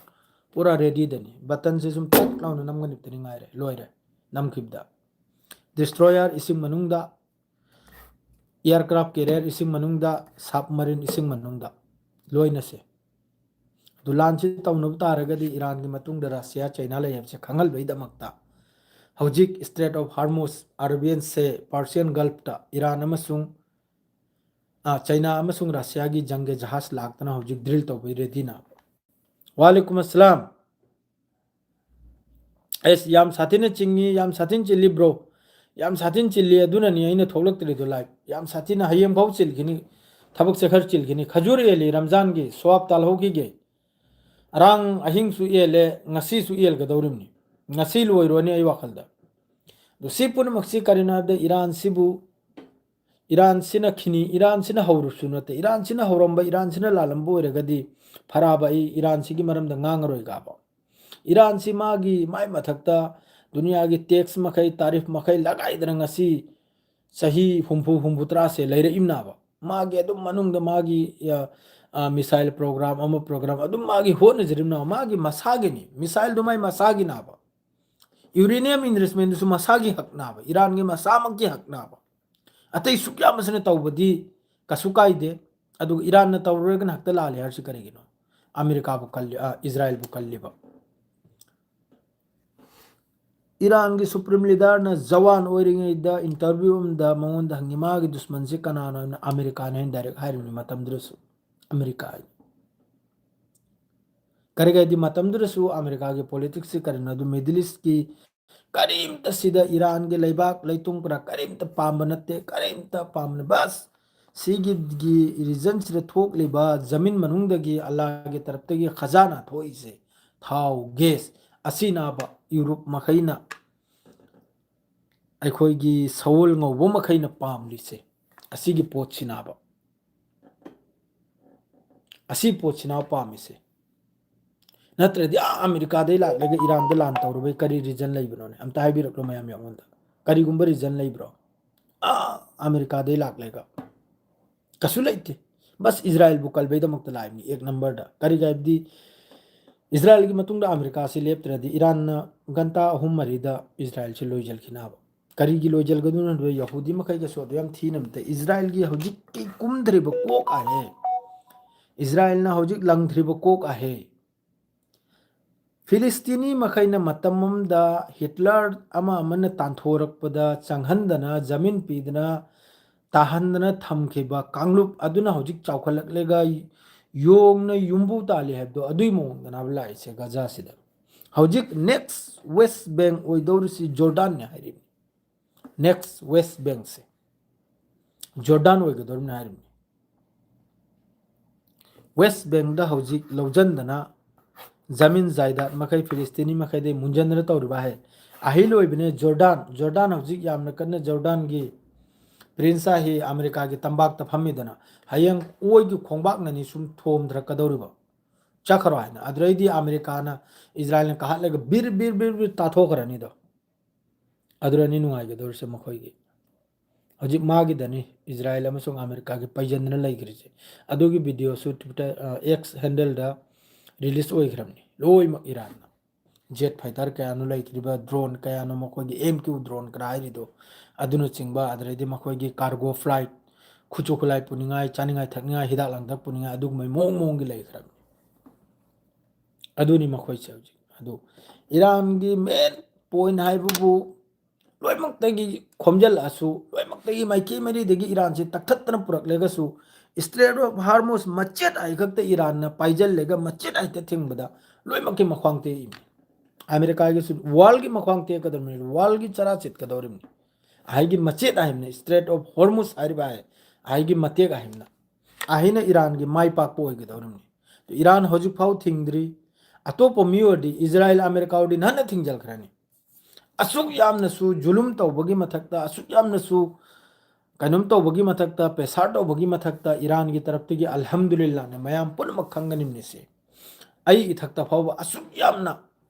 ꯄꯨꯔꯥ ready ꯗꯅꯤ꯫ Button ꯁꯦ ꯁꯨꯝ ꯇꯛ ꯂꯥꯎꯅ ꯅꯝꯒꯅꯤꯕꯇꯅꯤ ꯉꯥꯏꯔꯦ, ꯂꯣꯏꯔꯦ꯫ ꯅꯝꯈꯤꯕꯗ꯫ Destroyer ꯏꯁꯤꯡ ꯃꯅꯨꯡꯗ, aircraft carrier ꯏꯁꯤꯡ ꯃꯅꯨꯡꯗ, submarine ꯏꯁꯤꯡ ꯃꯅꯨꯡꯗ꯫ ꯂꯣꯏꯅꯁꯦ꯫ ꯑꯗꯨ ꯂꯥꯟꯁꯤ ꯇꯧꯅꯕ ꯇꯥꯔꯒꯗꯤ ꯏꯔꯥꯟꯒꯤ ꯃꯇꯨꯡꯗ ꯔꯁꯤꯌꯥ, ꯆꯩꯅꯥ ꯂꯩ ꯍꯥꯏꯕꯁꯦ ꯈꯪꯍꯟꯕꯒꯤꯗꯃꯛꯇ ꯍꯧꯖꯤꯛ Strait of Hormuz, Arabian Sea, Persian Gulf ꯇ ꯏꯔꯥꯟ ꯑꯃꯁꯨꯡ, ꯑ, ꯆꯩꯅꯥ ꯑꯃꯁꯨꯡ ꯔꯁꯤꯌꯥꯒꯤ ꯖꯪꯒꯤ ꯖꯍꯥꯖ ꯂꯥꯛꯇꯅ ꯍꯧꯖꯤꯛ drill ꯇꯧꯕꯒꯤ ready ꯅ꯫ ꯋꯥꯂꯦꯀꯨꯝ ꯑꯁꯂꯥꯝ꯫ ꯑꯦꯁ, ꯌꯥꯝ ꯁꯥꯊꯤꯅ ꯆꯤꯡꯉꯤ, ꯌꯥꯝ ꯁꯥꯊꯤꯅ ꯆꯤꯜꯂꯤ ꯕ꯭ꯔꯣ, ꯌꯥꯝ ꯁꯥꯊꯤꯅ ꯆꯤꯜꯂꯤ, ꯑꯗꯨꯅꯅꯤ ꯑꯩꯅ ꯊꯣꯛꯂꯛꯇ꯭ꯔꯤꯗꯣ ꯂꯥꯏꯚ꯫ ꯌꯥꯝ ꯁꯥꯊꯤꯅ ꯍꯌꯦꯡ ꯐꯥꯎ ꯆꯤꯜꯈꯤꯅꯤ, ꯊꯕꯛꯁꯦ ꯈꯔ ꯆꯤꯜꯈꯤꯅꯤ꯫ ꯈꯖꯨꯔ ꯌꯦꯜꯂꯤ, ꯔꯝꯖꯥꯟꯒꯤ ꯁꯣꯋꯥꯞ ꯇꯥꯜꯍꯧꯈꯤꯒꯦ꯫ ꯑꯔꯥꯡ ꯑꯍꯤꯡꯁꯨ ꯌꯦꯜꯂꯦ, ꯉꯁꯤꯁꯨ ꯌꯦꯜꯒꯗꯧꯔꯤꯕꯅꯤ, ꯉꯁꯤ ꯂꯣꯏꯔꯣꯅꯤ ꯑꯩ ꯋꯥꯈꯜꯗ꯫ ꯑꯗꯣ ꯁꯤ ꯄꯨꯝꯅꯃꯛꯁꯤ ꯀꯔꯤꯅꯣ ꯍꯥꯏꯕꯗ ꯏꯔꯥꯟꯁꯤꯕꯨ, ꯏꯔꯥꯟꯁꯤꯅ ꯈꯤꯅꯤ, ꯏꯔꯥꯟꯁꯤꯅ ꯍꯧꯔꯁꯨ ꯅꯠꯇꯦ, ꯏꯔꯥꯟꯁꯤꯅ ꯍꯧꯔꯝꯕ, ꯏꯔꯥꯟꯁꯤꯅ ꯂꯥꯜꯂꯝꯕ ꯑꯣꯏꯔꯒꯗꯤ ꯐꯔꯥꯕ ꯑꯩ ꯏꯔꯥꯟꯁꯤꯒꯤ ꯃꯔꯝꯗ ꯉꯥꯡꯉꯔꯣꯏꯒꯕ꯫ ꯏꯔꯥꯟꯁꯤ ꯃꯥꯒꯤ ꯃꯥꯏ ꯃꯊꯛꯇ ꯗꯨꯅꯤꯌꯥꯒꯤ ꯇꯦꯛꯁ ꯃꯈꯩ, ꯇꯥꯔꯤꯐ ꯃꯈꯩ ꯂꯒꯥꯏꯗꯅ ꯉꯁꯤ ꯆꯍꯤ ꯍꯨꯝꯐꯨ, ꯍꯨꯝꯐꯨ ꯇꯔꯥꯁꯦ ꯂꯩꯔꯛꯏꯝꯅꯥꯕ꯫ ꯃꯥꯒꯤ ꯑꯗꯨꯝ ꯃꯅꯨꯡꯗ ꯃꯥꯒꯤ, ꯑ, ꯑ, ꯃꯤꯁꯥꯏꯜ ꯄ꯭ꯔꯣꯒ꯭ꯔꯥꯝ, ꯑꯃ ꯄ꯭ꯔꯣꯒ꯭ꯔꯥꯝ ꯑꯗꯨꯝ ꯃꯥꯒꯤ ꯍꯣꯠꯅꯖꯔꯤꯝꯅꯥꯕ꯫ ꯃꯥꯒꯤ ꯃꯁꯥꯒꯤꯅꯤ꯫ ꯃꯤꯁꯥꯏꯜꯗꯨ ꯃꯥꯏ ꯃꯁꯥꯒꯤꯅꯥꯕ꯫ ꯌꯨꯔꯦꯅꯤꯌꯝ ꯏꯟꯔꯤꯆꯃꯦꯟꯗꯨꯁꯨ ꯃꯁꯥꯒꯤ ꯍꯛꯅꯥꯕ꯫ ꯏꯔꯥꯟꯒꯤ ꯃꯁꯥꯃꯛꯀꯤ ꯍꯛꯅꯥꯕ꯫ ꯑꯇꯩ ꯁꯨꯛꯌꯥꯝꯕꯁꯤꯅ ꯇꯧꯕꯗꯤ ꯀꯩꯁꯨ ꯀꯥꯏꯗꯦ꯫ ꯑꯗꯨꯒ ꯏꯔꯥꯟꯅ ꯇꯧꯔꯔꯣꯏꯒꯅ ꯍꯦꯛꯇ ꯂꯥꯜꯂꯤ ꯍꯥꯏꯔꯤꯁꯤ ꯀꯔꯤꯒꯤꯅꯣ? ꯑꯃꯦꯔꯤꯀꯥꯕꯨ ꯀꯜꯂꯤ, ꯑ, ꯏꯖꯔꯥꯏꯜꯕꯨ ꯀꯜꯂꯤꯕ꯫ ꯏꯔꯥꯟꯒꯤ ꯁꯨꯄ꯭ꯔꯤꯝ ꯂꯤꯗꯔꯅ ꯖꯋꯥꯟ ꯑꯣꯏꯔꯤꯉꯩꯗ ꯏꯟꯇꯔꯚ꯭ꯌꯨ ꯑꯃꯗ ꯃꯉꯣꯟꯗ ꯍꯪꯉꯤ, ꯃꯥꯒꯤ ꯗꯨꯁꯃꯟꯁꯤ ꯀꯅꯥꯅꯣ ꯍꯥꯏꯅ꯫ ꯑꯃꯦꯔꯤꯀꯥꯅꯤ ꯍꯥꯏꯅ ꯗꯥꯏꯔꯦꯛ ꯍꯥꯏꯔꯤꯕꯅꯤ ꯃꯇꯝꯗꯨꯗꯁꯨ꯫ ꯑꯃꯦꯔꯤꯀꯥ ꯍꯥꯏꯅ꯫ ꯀꯔꯤꯒꯤ ꯍꯥꯏꯗꯤ ꯃꯇꯝꯗꯨꯗꯁꯨ ꯑꯃꯦꯔꯤꯀꯥꯒꯤ ꯄꯣꯂꯤꯇꯤꯛꯁꯁꯤ ꯀꯔꯤꯅꯣ ꯑꯗꯨ ꯃꯤꯗꯜ ꯏꯁꯀꯤ ꯀꯔꯤꯝꯇ ꯁꯤꯗ ꯏꯔꯥꯟꯒꯤ ꯂꯩꯕꯥꯛ ꯂꯩꯇꯣꯡ ꯀꯔꯥ ꯀꯔꯤꯝꯇ ꯄꯥꯝꯕ ꯅꯠꯇꯦ, ꯀꯔꯤꯝꯇ ꯄꯥꯝꯕ ꯅꯠꯇꯦ꯫ ꯕꯁ ꯁꯤꯒꯤ ꯔꯤꯖꯟꯁꯤꯗ ꯊꯣꯛꯂꯤꯕ ꯖꯃꯤꯟ ꯃꯅꯨꯡꯗꯒꯤ ꯑꯜꯂꯥꯒꯤ ꯇꯔꯞꯇꯒꯤ ꯈꯖꯥꯅꯥ ꯊꯣꯛꯏꯁꯦ, ꯊꯥꯎ, ꯒꯦꯁ, ꯑꯁꯤꯅꯥꯕ ꯌꯨꯔꯨꯞ ꯃꯈꯩꯅ, ꯑꯩꯈꯣꯏꯒꯤ ꯁꯑꯣꯜ ꯉꯧꯕ ꯃꯈꯩꯅ ꯄꯥꯝꯂꯤꯁꯦ, ꯑꯁꯤꯒꯤ ꯄꯣꯠꯁꯤꯅꯥꯕ꯫ ꯑꯁꯤ ꯄꯣꯠꯁꯤꯅ ꯄꯥꯝꯃꯤꯁꯦ꯫ ꯅꯠꯇ꯭ꯔꯗꯤ ꯑꯥ ꯑꯃꯦꯔꯤꯀꯥꯗꯩ ꯂꯥꯛꯂꯒ ꯏꯔꯥꯟꯗ ꯂꯥꯟ ꯇꯧꯔꯨꯕꯩ ꯀꯔꯤ ꯔꯤꯖꯟ ꯂꯩꯕꯅꯣꯅꯦ? ꯑꯝꯇ ꯍꯥꯏꯕꯤꯔꯛꯂꯣ ꯃꯌꯥꯝ ꯌꯥꯝꯉꯣꯟꯗ꯫ ꯀꯔꯤꯒꯨꯝꯕ ꯔꯤꯖꯟ ꯂꯩꯕ꯭ꯔꯣ? ꯑꯥ ꯑꯃꯦꯔꯤꯀꯥꯗꯩ ꯂꯥꯛꯂꯒ꯫ ꯀꯩꯁꯨ ꯂꯩꯇꯦ꯫ ꯕꯁ ꯏꯖꯔꯥꯏꯜꯕꯨ ꯀꯜꯕꯩꯗꯃꯛꯇ ꯂꯥꯛꯏꯕꯅꯤ ꯑꯦꯛ ꯅꯝꯕꯔꯗ꯫ ꯀꯔꯤꯒꯤ ꯍꯥꯏꯕꯗꯤ ꯏꯖꯔꯥꯏꯜꯒꯤ ꯃꯇꯨꯡꯗ ꯑꯃꯦꯔꯤꯀꯥꯁꯤ ꯂꯦꯞꯇ꯭ꯔꯗꯤ ꯏꯔꯥꯟꯅ ꯘꯟꯇꯥ ꯑꯍꯨꯝ ꯃꯔꯤꯗ ꯏꯖꯔꯥꯏꯜꯁꯤ ꯂꯣꯏꯁꯤꯜꯈꯤꯅꯕ꯫ ꯀꯔꯤꯒꯤ ꯂꯣꯏꯁꯤꯜꯒꯗꯣꯏꯅꯣ ꯍꯥꯏꯕꯗ ꯌꯍꯨꯗꯤ ꯃꯈꯩꯒꯁꯨ ꯑꯗꯨ ꯌꯥꯝ ꯊꯤꯅ ꯑꯃꯇ ꯏꯖꯔꯥꯏꯜꯒꯤ ꯍꯧꯖꯤꯛꯀꯤ ꯀꯨꯝꯗ꯭ꯔꯤꯕ ꯀꯣꯛ ꯑꯍꯦ꯫ ꯏꯖꯔꯥꯏꯜꯅ ꯍꯧꯖꯤꯛ ꯂꯪꯗ꯭ꯔꯤꯕ ꯀꯣꯛ ꯑꯍꯦ꯫ ꯐꯤꯂꯤꯁꯇꯤꯅꯤ ꯃꯈꯩꯅ ꯃꯇꯝ ꯑꯃꯗ ꯍꯤꯠꯂꯔ ꯑꯃ ꯑꯃꯅ ꯇꯥꯟꯊꯣꯔꯛꯄꯗ ꯆꯪꯍꯟꯗꯅ, ꯖꯃꯤꯟ ꯄꯤꯗꯅ, ꯇꯥꯍꯟꯗꯅ ꯊꯝꯈꯤꯕ ꯀꯥꯡꯂꯨꯞ ꯑꯗꯨꯅ ꯍꯧꯖꯤꯛ ꯆꯥꯎꯈꯠꯂꯛꯂꯒ ꯌꯣꯡꯅ ꯌꯨꯝꯕꯨ ꯇꯥꯜꯂꯤ ꯍꯥꯏꯕꯗꯣ ꯑꯗꯨꯒꯤ ꯃꯑꯣꯡꯗꯅꯦꯕ ꯂꯥꯛꯏꯁꯦ ꯒꯖꯥꯁꯤꯗ꯫ ꯍꯧꯖꯤꯛ next West Bank ꯑꯣꯏꯗꯧꯔꯤꯁꯤ ꯖꯣꯔꯗꯥꯟꯅꯦ ꯍꯥꯏꯔꯤꯕꯅꯤ꯫ Next West Bankꯁꯦ ꯖꯣꯔꯗꯥꯟ ꯑꯣꯏꯒꯗꯧꯔꯤꯕꯅꯤ ꯍꯥꯏꯔꯤꯕꯅꯤ꯫ West Bankꯗ ꯍꯧꯖꯤꯛ ꯂꯧꯁꯤꯟꯗꯅ ꯖꯃꯤꯟ ꯖꯥꯏꯗꯥꯗ ꯃꯈꯩ, ꯐꯤꯂꯤꯁꯇꯤꯅꯤ ꯃꯈꯩꯗꯩ ꯃꯨꯟꯖꯟꯗꯅ ꯇꯧꯔꯤꯕ ꯍꯥꯏ꯫ ꯑꯍꯩ ꯂꯣꯏꯕꯅꯦ ꯖꯣꯔꯗꯥꯟ꯫ ꯖꯣꯔꯗꯥꯟ ꯍꯧꯖꯤꯛ ꯌꯥꯝꯅ ꯀꯟꯅ ꯖꯣꯔꯗꯥꯟꯒꯤ ꯄ꯭ꯔꯤꯟꯁ ꯍꯤ ꯑꯃꯦꯔꯤꯀꯥꯒꯤ ꯇꯝꯄꯥꯛꯇ ꯐꯝꯃꯤꯗꯅ, ꯍꯌꯦꯡ ꯑꯣꯏꯒꯤ ꯈꯣꯡꯕꯥꯛꯅꯅꯤ ꯁꯨꯝ ꯊꯣꯝꯊꯔꯛꯀꯗꯧꯔꯤꯕ꯫ ꯆꯠꯈ꯭ꯔꯣ ꯍꯥꯏꯅ꯫ ꯑꯗꯨꯗꯩꯗꯤ ꯑꯃꯦꯔꯤꯀꯥꯅ, ꯏꯖꯔꯥꯏꯜꯅ ꯀꯥꯈꯠꯂꯒ ꯕꯤꯔ ꯕꯤꯔ ꯕꯤꯔ ꯕꯤꯔ ꯇꯥꯊꯣꯛꯈ꯭ꯔꯅꯤꯗꯣ꯫ ꯑꯗꯨꯔꯅꯤ ꯅꯨꯡꯉꯥꯏꯒꯗꯧꯔꯤꯁꯦ ꯃꯈꯣꯏꯒꯤ꯫ ꯍꯧꯖꯤꯛ ꯃꯥꯒꯤꯗꯅꯤ ꯏꯖꯔꯥꯏꯜ ꯑꯃꯁꯨꯡ ꯑꯃꯦꯔꯤꯀꯥꯒꯤ ꯄꯩꯖꯟꯗꯅ ꯂꯩꯈ꯭ꯔꯤꯁꯦ꯫ ꯑꯗꯨꯒꯤ videoꯁꯨ Twitter, ꯑ, X handleꯗ release ꯑꯣꯏꯈ꯭ꯔꯕꯅꯤ꯫ ꯂꯣꯏꯅꯃꯛ ꯏꯔꯥꯟꯅ꯫ Jet fighter ꯀꯌꯥꯅꯣ ꯂꯩꯈ꯭ꯔꯤꯕ, drone ꯀꯌꯥꯅꯣ, ꯃꯈꯣꯏꯒꯤ M Q drone ꯀꯔꯥ ꯍꯥꯏꯔꯤꯗꯣ, ꯑꯗꯨꯅꯆꯤꯡꯕ, ꯑꯗꯨꯗꯩꯗꯤ ꯃꯈꯣꯏꯒꯤ cargo flight, ꯈꯨꯠꯁꯨ ꯈꯨꯠꯂꯥꯏ ꯄꯨꯅꯤꯡꯉꯥꯏ, ꯆꯥꯅꯤꯡꯉꯥꯏ ꯊꯛꯅꯤꯡꯉꯥꯏ, ꯍꯤꯗꯥꯛ ꯂꯥꯡꯊꯛ ꯄꯨꯅꯤꯡꯉꯥꯏ, ꯑꯗꯨꯒꯨꯝꯕꯩ ꯃꯑꯣꯡ ꯃꯑꯣꯡꯒꯤ ꯂꯩꯈ꯭ꯔꯕꯅꯤ꯫ ꯑꯗꯨꯅꯤ ꯃꯈꯣꯏꯁꯦ ꯍꯧꯖꯤꯛ꯫ ꯑꯗꯨ ꯏꯔꯥꯟꯒꯤ main point ꯍꯥꯏꯕꯕꯨ ꯂꯣꯏꯅꯃꯛꯇꯒꯤ ꯈꯣꯝꯖꯤꯜꯂꯛꯑꯁꯨ, ꯂꯣꯏꯅꯃꯛꯇꯒꯤ ꯃꯥꯏꯀꯩ ꯃꯔꯤꯗꯒꯤ ꯏꯔꯥꯟꯁꯦ ꯇꯛꯊꯠꯇꯅ ꯄꯨꯔꯛꯂꯒꯁꯨ, Strait of Hormuz ꯃꯆꯦꯠ ꯍꯥꯏꯈꯛꯇ ꯏꯔꯥꯟꯅ ꯄꯥꯏꯖꯜꯂꯒ ꯃꯆꯦꯠ ꯍꯥꯏꯛꯇ ꯊꯤꯡꯕꯗ ꯂꯣꯏꯅꯃꯛꯀꯤ ꯃꯈ꯭ꯋꯥꯡ ꯇꯦꯛꯏꯅꯤ꯫ ꯑꯃꯦꯔꯤꯀꯥꯒꯤꯁꯨ worldꯒꯤ ꯃꯈ꯭ꯋꯥꯡ ꯇꯦꯛꯀꯗꯧꯔꯤꯕꯅꯤ, worldꯒꯤ ꯆꯔꯥ ꯆꯤꯠꯀꯗꯧꯔꯤꯕꯅꯤ꯫ ꯑꯍꯩꯒꯤ ꯃꯆꯦꯠ ꯍꯥꯏꯕꯅꯤ, Strait of Hormuz ꯍꯥꯏꯔꯤꯕ ꯍꯥꯏ, ꯑꯍꯩꯒꯤ ꯃꯇꯦꯛ ꯍꯥꯏꯕꯅ, ꯑꯍꯩꯅ ꯏꯔꯥꯟꯒꯤ ꯃꯥꯏ ꯄꯥꯛꯄ ꯑꯣꯏꯒꯗꯧꯔꯤꯕꯅꯤ꯫ ꯏꯔꯥꯟ ꯍꯧꯖꯤꯛ ꯐꯥꯎ ꯊꯤꯡꯗ꯭ꯔꯤ꯫ ꯑꯇꯣꯞꯄ ꯃꯤ ꯑꯣꯏꯔꯗꯤ ꯏꯖꯔꯥꯏꯜ, ꯑꯃꯦꯔꯤꯀꯥ ꯑꯣꯏꯔꯗꯤ ꯅꯍꯥꯟꯅ ꯊꯤꯡꯖꯤꯜꯈ꯭ꯔꯅꯤ꯫ ꯑꯁꯨꯛ ꯌꯥꯝꯅꯁꯨ ꯖꯨꯂꯨꯝ ꯇꯧꯕꯒꯤ ꯃꯊꯛꯇ, ꯑꯁꯨꯛ ꯌꯥꯝꯅꯁꯨ ꯀꯩꯅꯣꯝ ꯇꯧꯕꯒꯤ ꯃꯊꯛꯇ, pressure ꯇꯧꯕꯒꯤ ꯃꯊꯛꯇ ꯏꯔꯥꯟꯒꯤ ꯇꯔꯞꯇꯒꯤ ꯑꯜꯍꯝꯗꯨꯂꯤꯜꯂꯥꯅ ꯃꯌꯥꯝ ꯄꯨꯝꯅꯃꯛ ꯈꯪꯒꯅꯤꯕꯅꯤꯁꯦ꯫ ꯑꯩ ꯏꯊꯛꯇ ꯐꯥꯎꯕ ꯑꯁꯨꯛ ꯌꯥꯝꯅ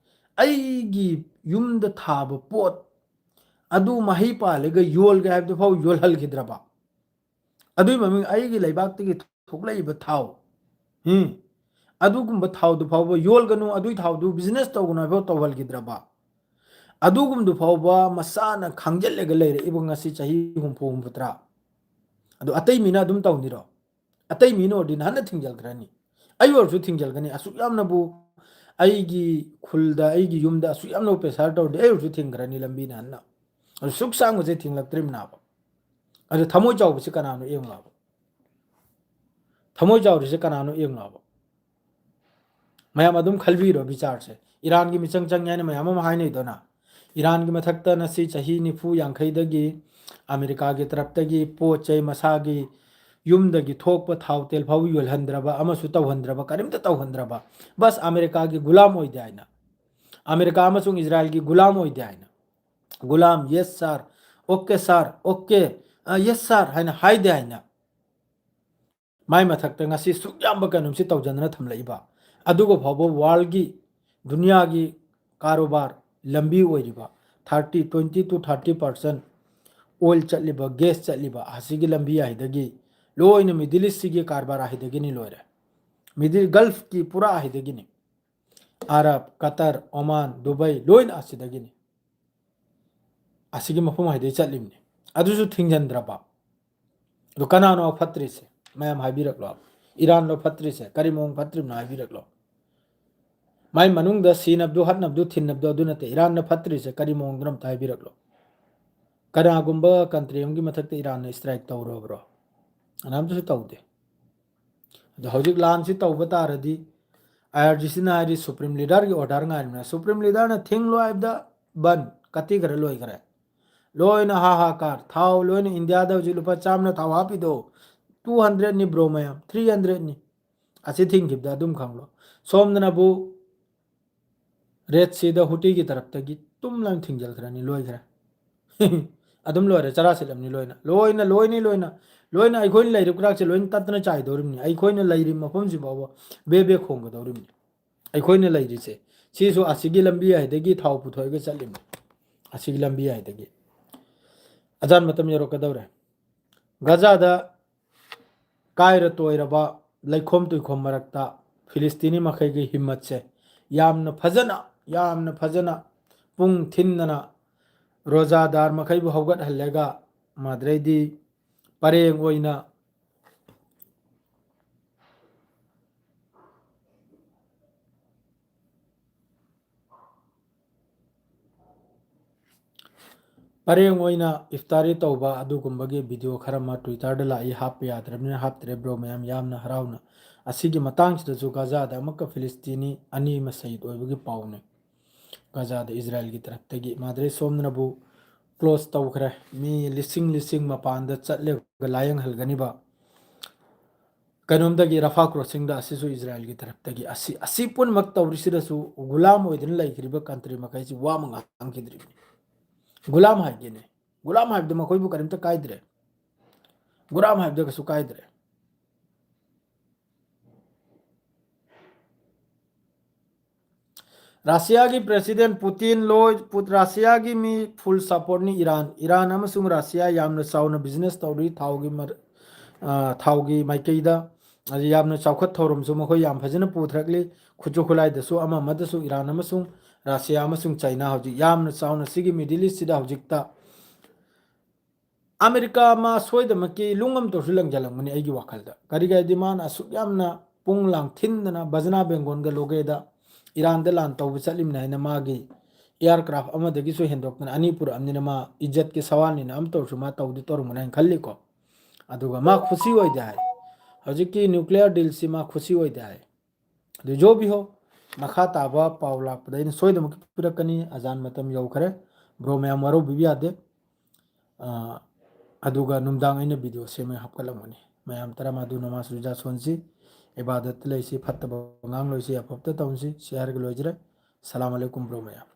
ꯑꯩꯒꯤ ꯌꯨꯝꯗ ꯊꯥꯕ ꯄꯣꯠ ꯑꯗꯨ ꯃꯍꯩ ꯄꯥꯜꯂꯒ ꯌꯣꯜꯒꯦ ꯍꯥꯏꯕꯗꯨ ꯐꯥꯎ ꯌꯣꯜꯍꯜꯈꯤꯗ꯭ꯔꯕ? ꯑꯗꯨꯒꯤ ꯃꯃꯤꯡ ꯑꯩꯒꯤ ꯂꯩꯕꯥꯛꯇꯒꯤ ꯊꯣꯛꯂꯛꯏꯕ ꯊꯥꯎ, ꯎꯝ, ꯑꯗꯨꯒꯨꯝꯕ ꯊꯥꯎꯗꯨ ꯐꯥꯎꯕ ꯌꯣꯜꯒꯅꯨ, ꯑꯗꯨꯒꯤ ꯊꯥꯎꯗꯨ business ꯇꯧꯒꯅꯨ ꯍꯥꯏꯕ ꯇꯧꯍꯜꯈꯤꯗ꯭ꯔꯕ? ꯑꯗꯨꯒꯨꯝꯕꯗꯨ ꯐꯥꯎꯕ ꯃꯁꯥꯅ ꯈꯪꯖꯤꯜꯂꯒ ꯂꯩꯔꯛꯏꯕ ꯉꯁꯤ ꯆꯍꯤ ꯍꯨꯝꯐꯨ, ꯍꯨꯝꯐꯨꯇꯔꯥ꯫ ꯑꯗꯨ ꯑꯇꯩ ꯃꯤꯅ ꯑꯗꯨꯝ ꯇꯧꯅꯤꯔꯣ? ꯑꯇꯩ ꯃꯤꯅ ꯑꯣꯏꯔꯗꯤ ꯅꯍꯥꯟꯅ ꯊꯤꯡꯖꯤꯜꯈ꯭ꯔꯅꯤ꯫ ꯑꯩ ꯑꯣꯏꯔꯁꯨ ꯊꯤꯡꯖꯤꯜꯒꯅꯤ꯫ ꯑꯁꯨꯛ ꯌꯥꯝꯅꯕꯨ ꯑꯩꯒꯤ ꯈꯨꯜꯗ, ꯑꯩꯒꯤ ꯌꯨꯝꯗ ꯑꯁꯨꯛ ꯌꯥꯝꯅꯕꯨ pressure ꯇꯧꯔꯗꯤ ꯑꯩ ꯑꯣꯏꯔꯁꯨ ꯊꯤꯡꯈ꯭ꯔꯅꯤ ꯂꯝꯕꯤ ꯅꯍꯥꯟꯅ꯫ ꯑꯗꯨ ꯁꯨꯛ ꯁꯥꯡꯕꯁꯦ ꯊꯤꯡꯂꯛꯇ꯭ꯔꯤꯕꯅꯦꯕ꯫ ꯑꯗꯨ ꯊꯃꯣꯏ ꯆꯥꯎꯕꯁꯤ ꯀꯅꯥꯅꯣ ꯌꯦꯡꯉꯣꯕ꯫ ꯊꯃꯣꯏ ꯆꯥꯎꯔꯤꯁꯦ ꯀꯅꯥꯅꯣ ꯌꯦꯡꯉꯣꯕ꯫ ꯃꯌꯥꯝ ꯑꯗꯨꯝ ꯈꯜꯕꯤꯔꯣ ꯕꯤꯆꯥꯔꯁꯦ꯫ ꯏꯔꯥꯟꯒꯤ ꯃꯤꯆꯪ ꯆꯪꯉꯦ ꯍꯥꯏꯅ ꯃꯌꯥꯝ ꯑꯃ ꯍꯥꯏꯅꯩꯗꯅ꯫ ꯏꯔꯥꯟꯒꯤ ꯃꯊꯛꯇ ꯉꯁꯤ ꯆꯍꯤ ꯅꯤꯐꯨ ꯌꯥꯡꯈꯩꯗꯒꯤ ꯑꯃꯦꯔꯤꯀꯥꯒꯤ ꯇꯔꯞꯇꯒꯤ ꯄꯣꯠ ꯆꯩ ꯃꯁꯥꯒꯤ ꯌꯨꯝꯗꯒꯤ ꯊꯣꯛꯄ ꯊꯥꯎ ꯇꯦꯜ ꯐꯥꯎꯕ ꯌꯣꯜꯍꯟꯗ꯭ꯔꯕ, ꯑꯃꯁꯨ ꯇꯧꯍꯟꯗ꯭ꯔꯕ, ꯀꯔꯤꯝꯇ ꯇꯧꯍꯟꯗ꯭ꯔꯕ, ꯕꯁ ꯑꯃꯦꯔꯤꯀꯥꯒꯤ ꯒꯨꯂꯥꯝ ꯑꯣꯏꯗꯦ ꯍꯥꯏꯅ, ꯑꯃꯦꯔꯤꯀꯥ ꯑꯃꯁꯨꯡ ꯏꯖꯔꯥꯏꯜꯒꯤ ꯒꯨꯂꯥꯝ ꯑꯣꯏꯗꯦ ꯍꯥꯏꯅ꯫ Ghulam, "Yes sir, okay sir, okay, uh, yes sir" ꯍꯥꯏꯅ ꯍꯥꯏꯗꯦ ꯍꯥꯏꯅ꯫ ꯃꯥꯏ ꯃꯊꯛꯇ ꯉꯁꯤ ꯁꯨꯛ ꯌꯥꯝꯕ ꯀꯩꯅꯣꯝꯁꯤ ꯇꯧꯖꯗꯅ ꯊꯝꯂꯛꯏꯕ, ꯑꯗꯨꯒ ꯐꯥꯎꯕ ꯋꯥꯔꯜꯒꯤ, ꯗꯨꯅꯤꯌꯥꯒꯤ ꯀꯥꯔꯣꯕꯥꯔ ꯂꯝꯕꯤ ꯑꯣꯏꯔꯤꯕ thirty, twenty to thirty percent oil ꯆꯠꯂꯤꯕ, gas ꯆꯠꯂꯤꯕ ꯑꯁꯤꯒꯤ ꯂꯝꯕꯤ ꯍꯥꯏꯗꯒꯤ ꯂꯣꯏꯅ Middle Eastꯁꯤꯒꯤ ꯀꯔꯕꯥꯔ ꯍꯥꯏꯗꯒꯤꯅꯤ ꯂꯣꯏꯔꯦ꯫ Middle Gulfꯀꯤ ꯄꯨꯔꯥ ꯍꯥꯏꯗꯒꯤꯅꯤ꯫ ꯑꯔꯕ, ꯀꯇꯔ, ꯑꯣꯃꯥꯟ, ꯗꯨꯕꯥꯏ ꯂꯣꯏꯅ ꯑꯁꯤꯗꯒꯤꯅꯤ꯫ ꯑꯁꯤꯒꯤ ꯃꯐꯝ ꯍꯥꯏꯗꯒꯤ ꯆꯠꯂꯤꯕꯅꯤ꯫ ꯑꯗꯨꯁꯨ ꯊꯤꯡꯖꯤꯟꯗ꯭ꯔꯕ꯫ ꯑꯗꯨ ꯀꯅꯥꯅꯣ ꯐꯠꯇ꯭ꯔꯤꯁꯦ? ꯃꯌꯥꯝ ꯍꯥꯏꯕꯤꯔꯛꯂꯣ꯫ ꯏꯔꯥꯟꯂꯣ ꯐꯠꯇ꯭ꯔꯤꯁꯦ? ꯀꯔꯤ ꯃꯑꯣꯡ ꯐꯠꯇ꯭ꯔꯤꯕꯅꯣ ꯍꯥꯏꯕꯤꯔꯛꯂꯣ꯫ ꯃꯥꯏ ꯃꯅꯨꯡꯗ ꯁꯤꯅꯕꯗꯨ, ꯍꯠꯅꯕꯗꯨ, ꯊꯤꯟꯅꯕꯗꯨ ꯑꯗꯨ ꯅꯠꯇꯦ꯫ ꯏꯔꯥꯟꯅ ꯐꯠꯇ꯭ꯔꯤꯁꯦ ꯀꯔꯤ ꯃꯑꯣꯡꯗꯅꯣ ꯑꯝꯇ ꯍꯥꯏꯕꯤꯔꯛꯂꯣ꯫ ꯀꯅꯥꯒꯨꯝꯕ country ꯑꯃꯒꯤ ꯃꯊꯛꯇ ꯏꯔꯥꯟꯅ strike ꯇꯧꯔꯕ꯭ꯔꯣ? ꯀꯅꯥꯝꯇꯁꯨ ꯇꯧꯗꯦ꯫ ꯑꯗꯣ ꯍꯧꯖꯤꯛ ꯂꯥꯟꯁꯤ ꯇꯧꯕ ꯇꯥꯔꯗꯤ, IRGCꯅ ꯍꯥꯏꯔꯤ Supreme Leaderꯒꯤ order ꯉꯥꯏꯔꯤꯕꯅ꯫ Supreme Leaderꯅ ꯊꯤꯡꯂꯣ ꯍꯥꯏꯕꯗ ꯕꯟ ꯀꯠꯊꯤꯈ꯭ꯔꯦ, ꯂꯣꯏꯈ꯭ꯔꯦ꯫ ꯂꯣꯏꯅ ꯍꯥꯍꯥꯀꯥꯔ꯫ ꯊꯥꯎ ꯂꯣꯏꯅ ꯏꯟꯗꯤꯌꯥꯗ ꯍꯧꯖꯤꯛ ꯂꯨꯄꯥ ꯆꯥꯝꯃꯅ ꯊꯥꯎ ꯍꯥꯞꯄꯤꯗꯣ, two hundredꯅꯤ bro ꯃꯌꯥꯝ, three hundredꯅꯤ꯫ ꯑꯁꯤ ꯊꯤꯡꯈꯤꯕꯗ ꯑꯗꯨꯝ ꯈꯪꯂꯣ꯫ ꯁꯣꯝꯗꯅꯕꯨ Red Seaꯗ ꯍꯨꯇꯤꯒꯤ ꯇꯔꯞꯇꯒꯤ ꯇꯨꯝ ꯂꯥꯎꯅ ꯊꯤꯡꯖꯤꯜꯈ꯭ꯔꯅꯤ, ꯂꯣꯏꯈ꯭ꯔꯦ꯫ ꯑꯗꯨꯝ ꯂꯣꯏꯔꯦ, ꯆꯔꯥ ꯁꯤꯠꯂꯝꯅꯤ ꯂꯣꯏꯅ꯫ ꯂꯣꯏꯅ, ꯂꯣꯏꯅꯤ, ꯂꯣꯏꯅ꯫ ꯂꯣꯏꯅ ꯑꯩꯈꯣꯏꯅ ꯂꯩꯔꯤꯕ ꯀ꯭ꯔꯥꯛꯁꯦ ꯂꯣꯏꯅ ꯇꯠꯇꯅ ꯆꯥꯏꯗꯧꯔꯤꯕꯅꯤ꯫ ꯑꯩꯈꯣꯏꯅ ꯂꯩꯔꯤꯕ ꯃꯐꯝꯁꯤ ꯐꯥꯎꯕ ꯕꯦ ꯕꯦ ꯈꯣꯡꯒꯗꯧꯔꯤꯕꯅꯤ꯫ ꯑꯩꯈꯣꯏꯅ ꯂꯩꯔꯤꯁꯦ ꯁꯤꯁꯨ ꯑꯁꯤꯒꯤ ꯂꯝꯕꯤ ꯍꯥꯏꯗꯒꯤ ꯊꯥꯎ ꯄꯨꯊꯣꯛꯑꯒ ꯆꯠꯂꯤꯕꯅꯤ꯫ ꯑꯁꯤꯒꯤ ꯂꯝꯕꯤ ꯍꯥꯏꯗꯒꯤ꯫ ꯑꯖꯥꯟ ꯃꯇꯝ ꯌꯧꯔꯛꯀꯗꯧꯔꯦ꯫ ꯒꯖꯥꯗ ꯀꯥꯏꯔ ꯇꯣꯏꯔꯕ ꯂꯩꯈꯣꯝ ꯇꯨꯏꯈꯣꯝ ꯃꯔꯛꯇ ꯐꯤꯂꯤꯁꯇꯤꯅꯤ ꯃꯈꯩꯒꯤ ꯍꯤꯝꯃꯠꯁꯦ ꯌꯥꯝꯅ ꯐꯖꯅ, ꯌꯥꯝꯅ ꯐꯖꯅ ꯄꯨꯡ ꯊꯤꯟꯗꯅ ꯔꯣꯖꯥꯗꯥꯔ ꯃꯈꯩꯕꯨ ꯍꯧꯒꯠꯍꯜꯂꯒ, ꯃꯗ꯭ꯔꯩꯗꯤ ꯄꯔꯦꯡ ꯑꯣꯏꯅ ꯄꯔꯦꯡ ꯑꯣꯏꯅ ꯏꯐꯇꯥꯔꯤ ꯇꯧꯕ ꯑꯗꯨꯒꯨꯝꯕꯒꯤ video ꯈꯔ ꯑꯃ Twitterꯗ ꯂꯥꯛꯏ, ꯍꯥꯞꯄ ꯌꯥꯗ꯭ꯔꯕꯅꯤꯅ ꯍꯥꯞꯇ꯭ꯔꯦ꯫ Bro ꯃꯌꯥꯝ ꯌꯥꯝꯅ ꯍꯔꯥꯎꯅ ꯑꯁꯤꯒꯤ ꯃꯇꯥꯡꯁꯤꯗꯁꯨ ꯒꯥꯖꯥꯗ ꯑꯃꯨꯛꯀ ꯐꯤꯂꯤꯁꯇꯤꯅꯤ ꯑꯅꯤ ꯑꯃ ꯁꯍꯤꯗ ꯑꯣꯏꯕꯒꯤ ꯄꯥꯎꯅꯤ꯫ ꯒꯥꯖꯥꯗ ꯏꯖꯔꯥꯏꯜꯒꯤ ꯇꯔꯞꯇꯒꯤ ꯃꯥꯗ꯭ꯔꯦ ꯁꯣꯝꯗꯅꯕꯨ ꯀ꯭ꯂꯣꯖ ꯇꯧꯈ꯭ꯔꯦ꯫ ꯃꯤ ꯂꯤꯁꯤꯡ ꯂꯤꯁꯤꯡ ꯃꯄꯥꯟꯗ ꯆꯠꯂꯒ ꯂꯥꯏꯌꯦꯡꯍꯜꯒꯅꯤꯕ꯫ ꯀꯩꯅꯣꯝꯗꯒꯤ ꯔꯐꯥ ꯀ꯭ꯔꯣꯁꯤꯡꯗ ꯑꯁꯤꯁꯨ ꯏꯖꯔꯥꯏꯜꯒꯤ ꯇꯔꯞꯇꯒꯤ꯫ ꯑꯁꯤ, ꯑꯁꯤ ꯄꯨꯝꯅꯃꯛ ꯇꯧꯔꯤꯁꯤꯗꯁꯨ ꯒꯨꯂꯥꯝ ꯑꯣꯏꯗꯨꯅ ꯂꯩꯈ꯭ꯔꯤꯕ ꯀꯟꯇ꯭ꯔꯤ ꯃꯈꯩꯁꯤ ꯋꯥ ꯑꯃ ꯉꯥꯡꯈꯤꯗ꯭ꯔꯤꯕꯅꯤ꯫ ꯒꯨꯂꯥꯝ ꯍꯥꯏꯒꯦꯅꯦ꯫ ꯒꯨꯂꯥꯝ ꯍꯥꯏꯕꯗ ꯃꯈꯣꯏꯕꯨ ꯀꯔꯤꯝꯇ ꯀꯥꯏꯗ꯭ꯔꯦ꯫ ꯒꯨꯂꯥꯝ ꯍꯥꯏꯕꯗ ꯀꯩꯁꯨ ꯀꯥꯏꯗ꯭ꯔꯦ꯫ ꯔꯁꯤꯌꯥꯒꯤ ꯄ꯭ꯔꯦꯁꯤꯗꯦꯟ ꯄꯨꯇꯤꯟ ꯂꯣꯏ, ꯄꯨꯠ-, ꯔꯁꯤꯌꯥꯒꯤ ꯃꯤ ꯐꯨꯜ ꯁꯄꯣꯔꯠꯅꯤ ꯏꯔꯥꯟ꯫ ꯏꯔꯥꯟ ꯑꯃꯁꯨꯡ ꯔꯁꯤꯌꯥ ꯌꯥꯝꯅ ꯆꯥꯎꯅ ꯕꯤꯖꯤꯅꯦꯁ ꯇꯧꯔꯤ ꯊꯥꯎꯒꯤ ꯃꯔ-, ꯑ, ꯊꯥꯎꯒꯤ ꯃꯥꯏꯀꯩꯗ꯫ ꯑꯗꯨ ꯌꯥꯝꯅ ꯆꯥꯎꯈꯠ ꯊꯧꯔꯝꯁꯨ ꯃꯈꯣꯏ ꯌꯥꯝ ꯐꯖꯅ ꯄꯨꯊꯔꯛꯂꯤ꯫ ꯈꯨꯠꯁꯨ ꯈꯨꯠꯂꯥꯏꯗꯁꯨ ꯑꯃ ꯑꯃꯗꯁꯨ ꯏꯔꯥꯟ ꯑꯃꯁꯨꯡ ꯔꯁꯤꯌꯥ ꯑꯃꯁꯨꯡ ꯆꯥꯏꯅꯥ ꯍꯧꯖꯤꯛ ꯌꯥꯝꯅ ꯆꯥꯎꯅ ꯁꯤꯒꯤ ꯃꯤꯗꯜ ꯏꯁꯁꯤꯗ ꯍꯧꯖꯤꯛꯇ ꯑꯃꯦꯔꯤꯀꯥ ꯑꯃ ꯁꯣꯏꯗꯃꯛꯀꯤ ꯂꯨꯡ ꯑꯃ ꯇꯧꯔꯁꯨ ꯂꯪꯖꯜꯂꯝꯒꯅꯤ ꯑꯩꯒꯤ ꯋꯥꯈꯜꯗ꯫ ꯀꯔꯤꯒꯤ ꯍꯥꯏꯗꯤ ꯃꯥꯅ ꯑꯁꯨꯛ ꯌꯥꯝꯅ ꯄꯨꯡ ꯂꯥꯡ ꯊꯤꯟꯗꯅ ꯕꯖꯅꯥ ꯕꯦꯡꯒꯣꯟꯒ ꯂꯣꯒꯦꯗ ꯏꯔꯥꯟꯗ ꯂꯥꯟ ꯇꯧꯕ ꯆꯠꯂꯤꯕꯅꯤ ꯍꯥꯏꯅ ꯃꯥꯒꯤ ꯑꯦꯌꯥꯔꯀ꯭ꯔꯥꯐ ꯑꯃꯗꯒꯤꯁꯨ ꯍꯦꯟꯗꯣꯛꯇꯅ ꯑꯅꯤ ꯄꯨꯔꯛꯑꯕꯅꯤꯅ ꯃꯥ ꯏꯖꯠꯀꯤ ꯁꯋꯥꯜꯅꯤꯅ ꯑꯃ ꯇꯧꯔꯁꯨ ꯃꯥ ꯇꯧꯗꯤ ꯇꯧꯔꯝꯒꯅꯤ ꯍꯥꯏꯅ ꯈꯜꯂꯤꯀꯣ꯫ ꯑꯗꯨꯒ ꯃꯥ ꯈꯨꯁꯤ ꯑꯣꯏꯗꯦ ꯍꯥꯏ꯫ ꯍꯧꯖꯤꯛꯀꯤ ꯅ꯭ꯌꯨꯀ꯭ꯂꯤꯌꯔ ꯗꯤꯜꯁꯤ ꯃꯥ ꯈꯨꯁꯤ ꯑꯣꯏꯗꯦ ꯍꯥꯏ꯫ ꯑꯗꯨ ꯖꯣ ꯚꯤ ꯍꯣ, ꯃꯈꯥ ꯇꯥꯕ ꯄꯥꯎ ꯂꯥꯛꯄꯗ ꯑꯩꯅ ꯁꯣꯏꯗꯅꯃꯛꯀꯤ ꯄꯤꯔꯛꯀꯅꯤ꯫ ꯑꯖꯥꯟ ꯃꯇꯝ ꯌꯧꯈ꯭ꯔꯦ꯫ ꯕ꯭ꯔꯣ ꯃꯌꯥꯝ ꯋꯥꯔꯧꯕꯤꯕ ꯌꯥꯗꯦ꯫ ꯑ, ꯑꯗꯨꯒ ꯅꯨꯡꯗꯥꯡ ꯑꯩꯅ ꯚꯤꯗꯤꯑꯣ ꯁꯦꯝꯃꯒ ꯍꯥꯞꯀꯠꯂꯝꯒꯅꯤ꯫ ꯃꯌꯥꯝ ꯇꯔꯥꯃꯥꯗꯨ ꯅꯃꯥꯖ ꯔꯨꯖꯥ ꯁꯣꯟꯁꯤ, ꯏꯕꯥꯗꯠꯇ ꯂꯩꯁꯤ, ꯐꯠꯇꯕ ꯉꯥꯡꯂꯣꯏꯁꯤ, ꯑꯐꯕꯇ ꯇꯧꯁꯤ꯫ ꯁꯤ ꯍꯥꯏꯔꯒ ꯂꯣꯏꯖꯔꯦ꯫ ꯁꯂꯥꯝ ꯑꯂꯩꯀꯨꯝ ꯕ꯭ꯔꯣ ꯃꯌꯥꯝ꯫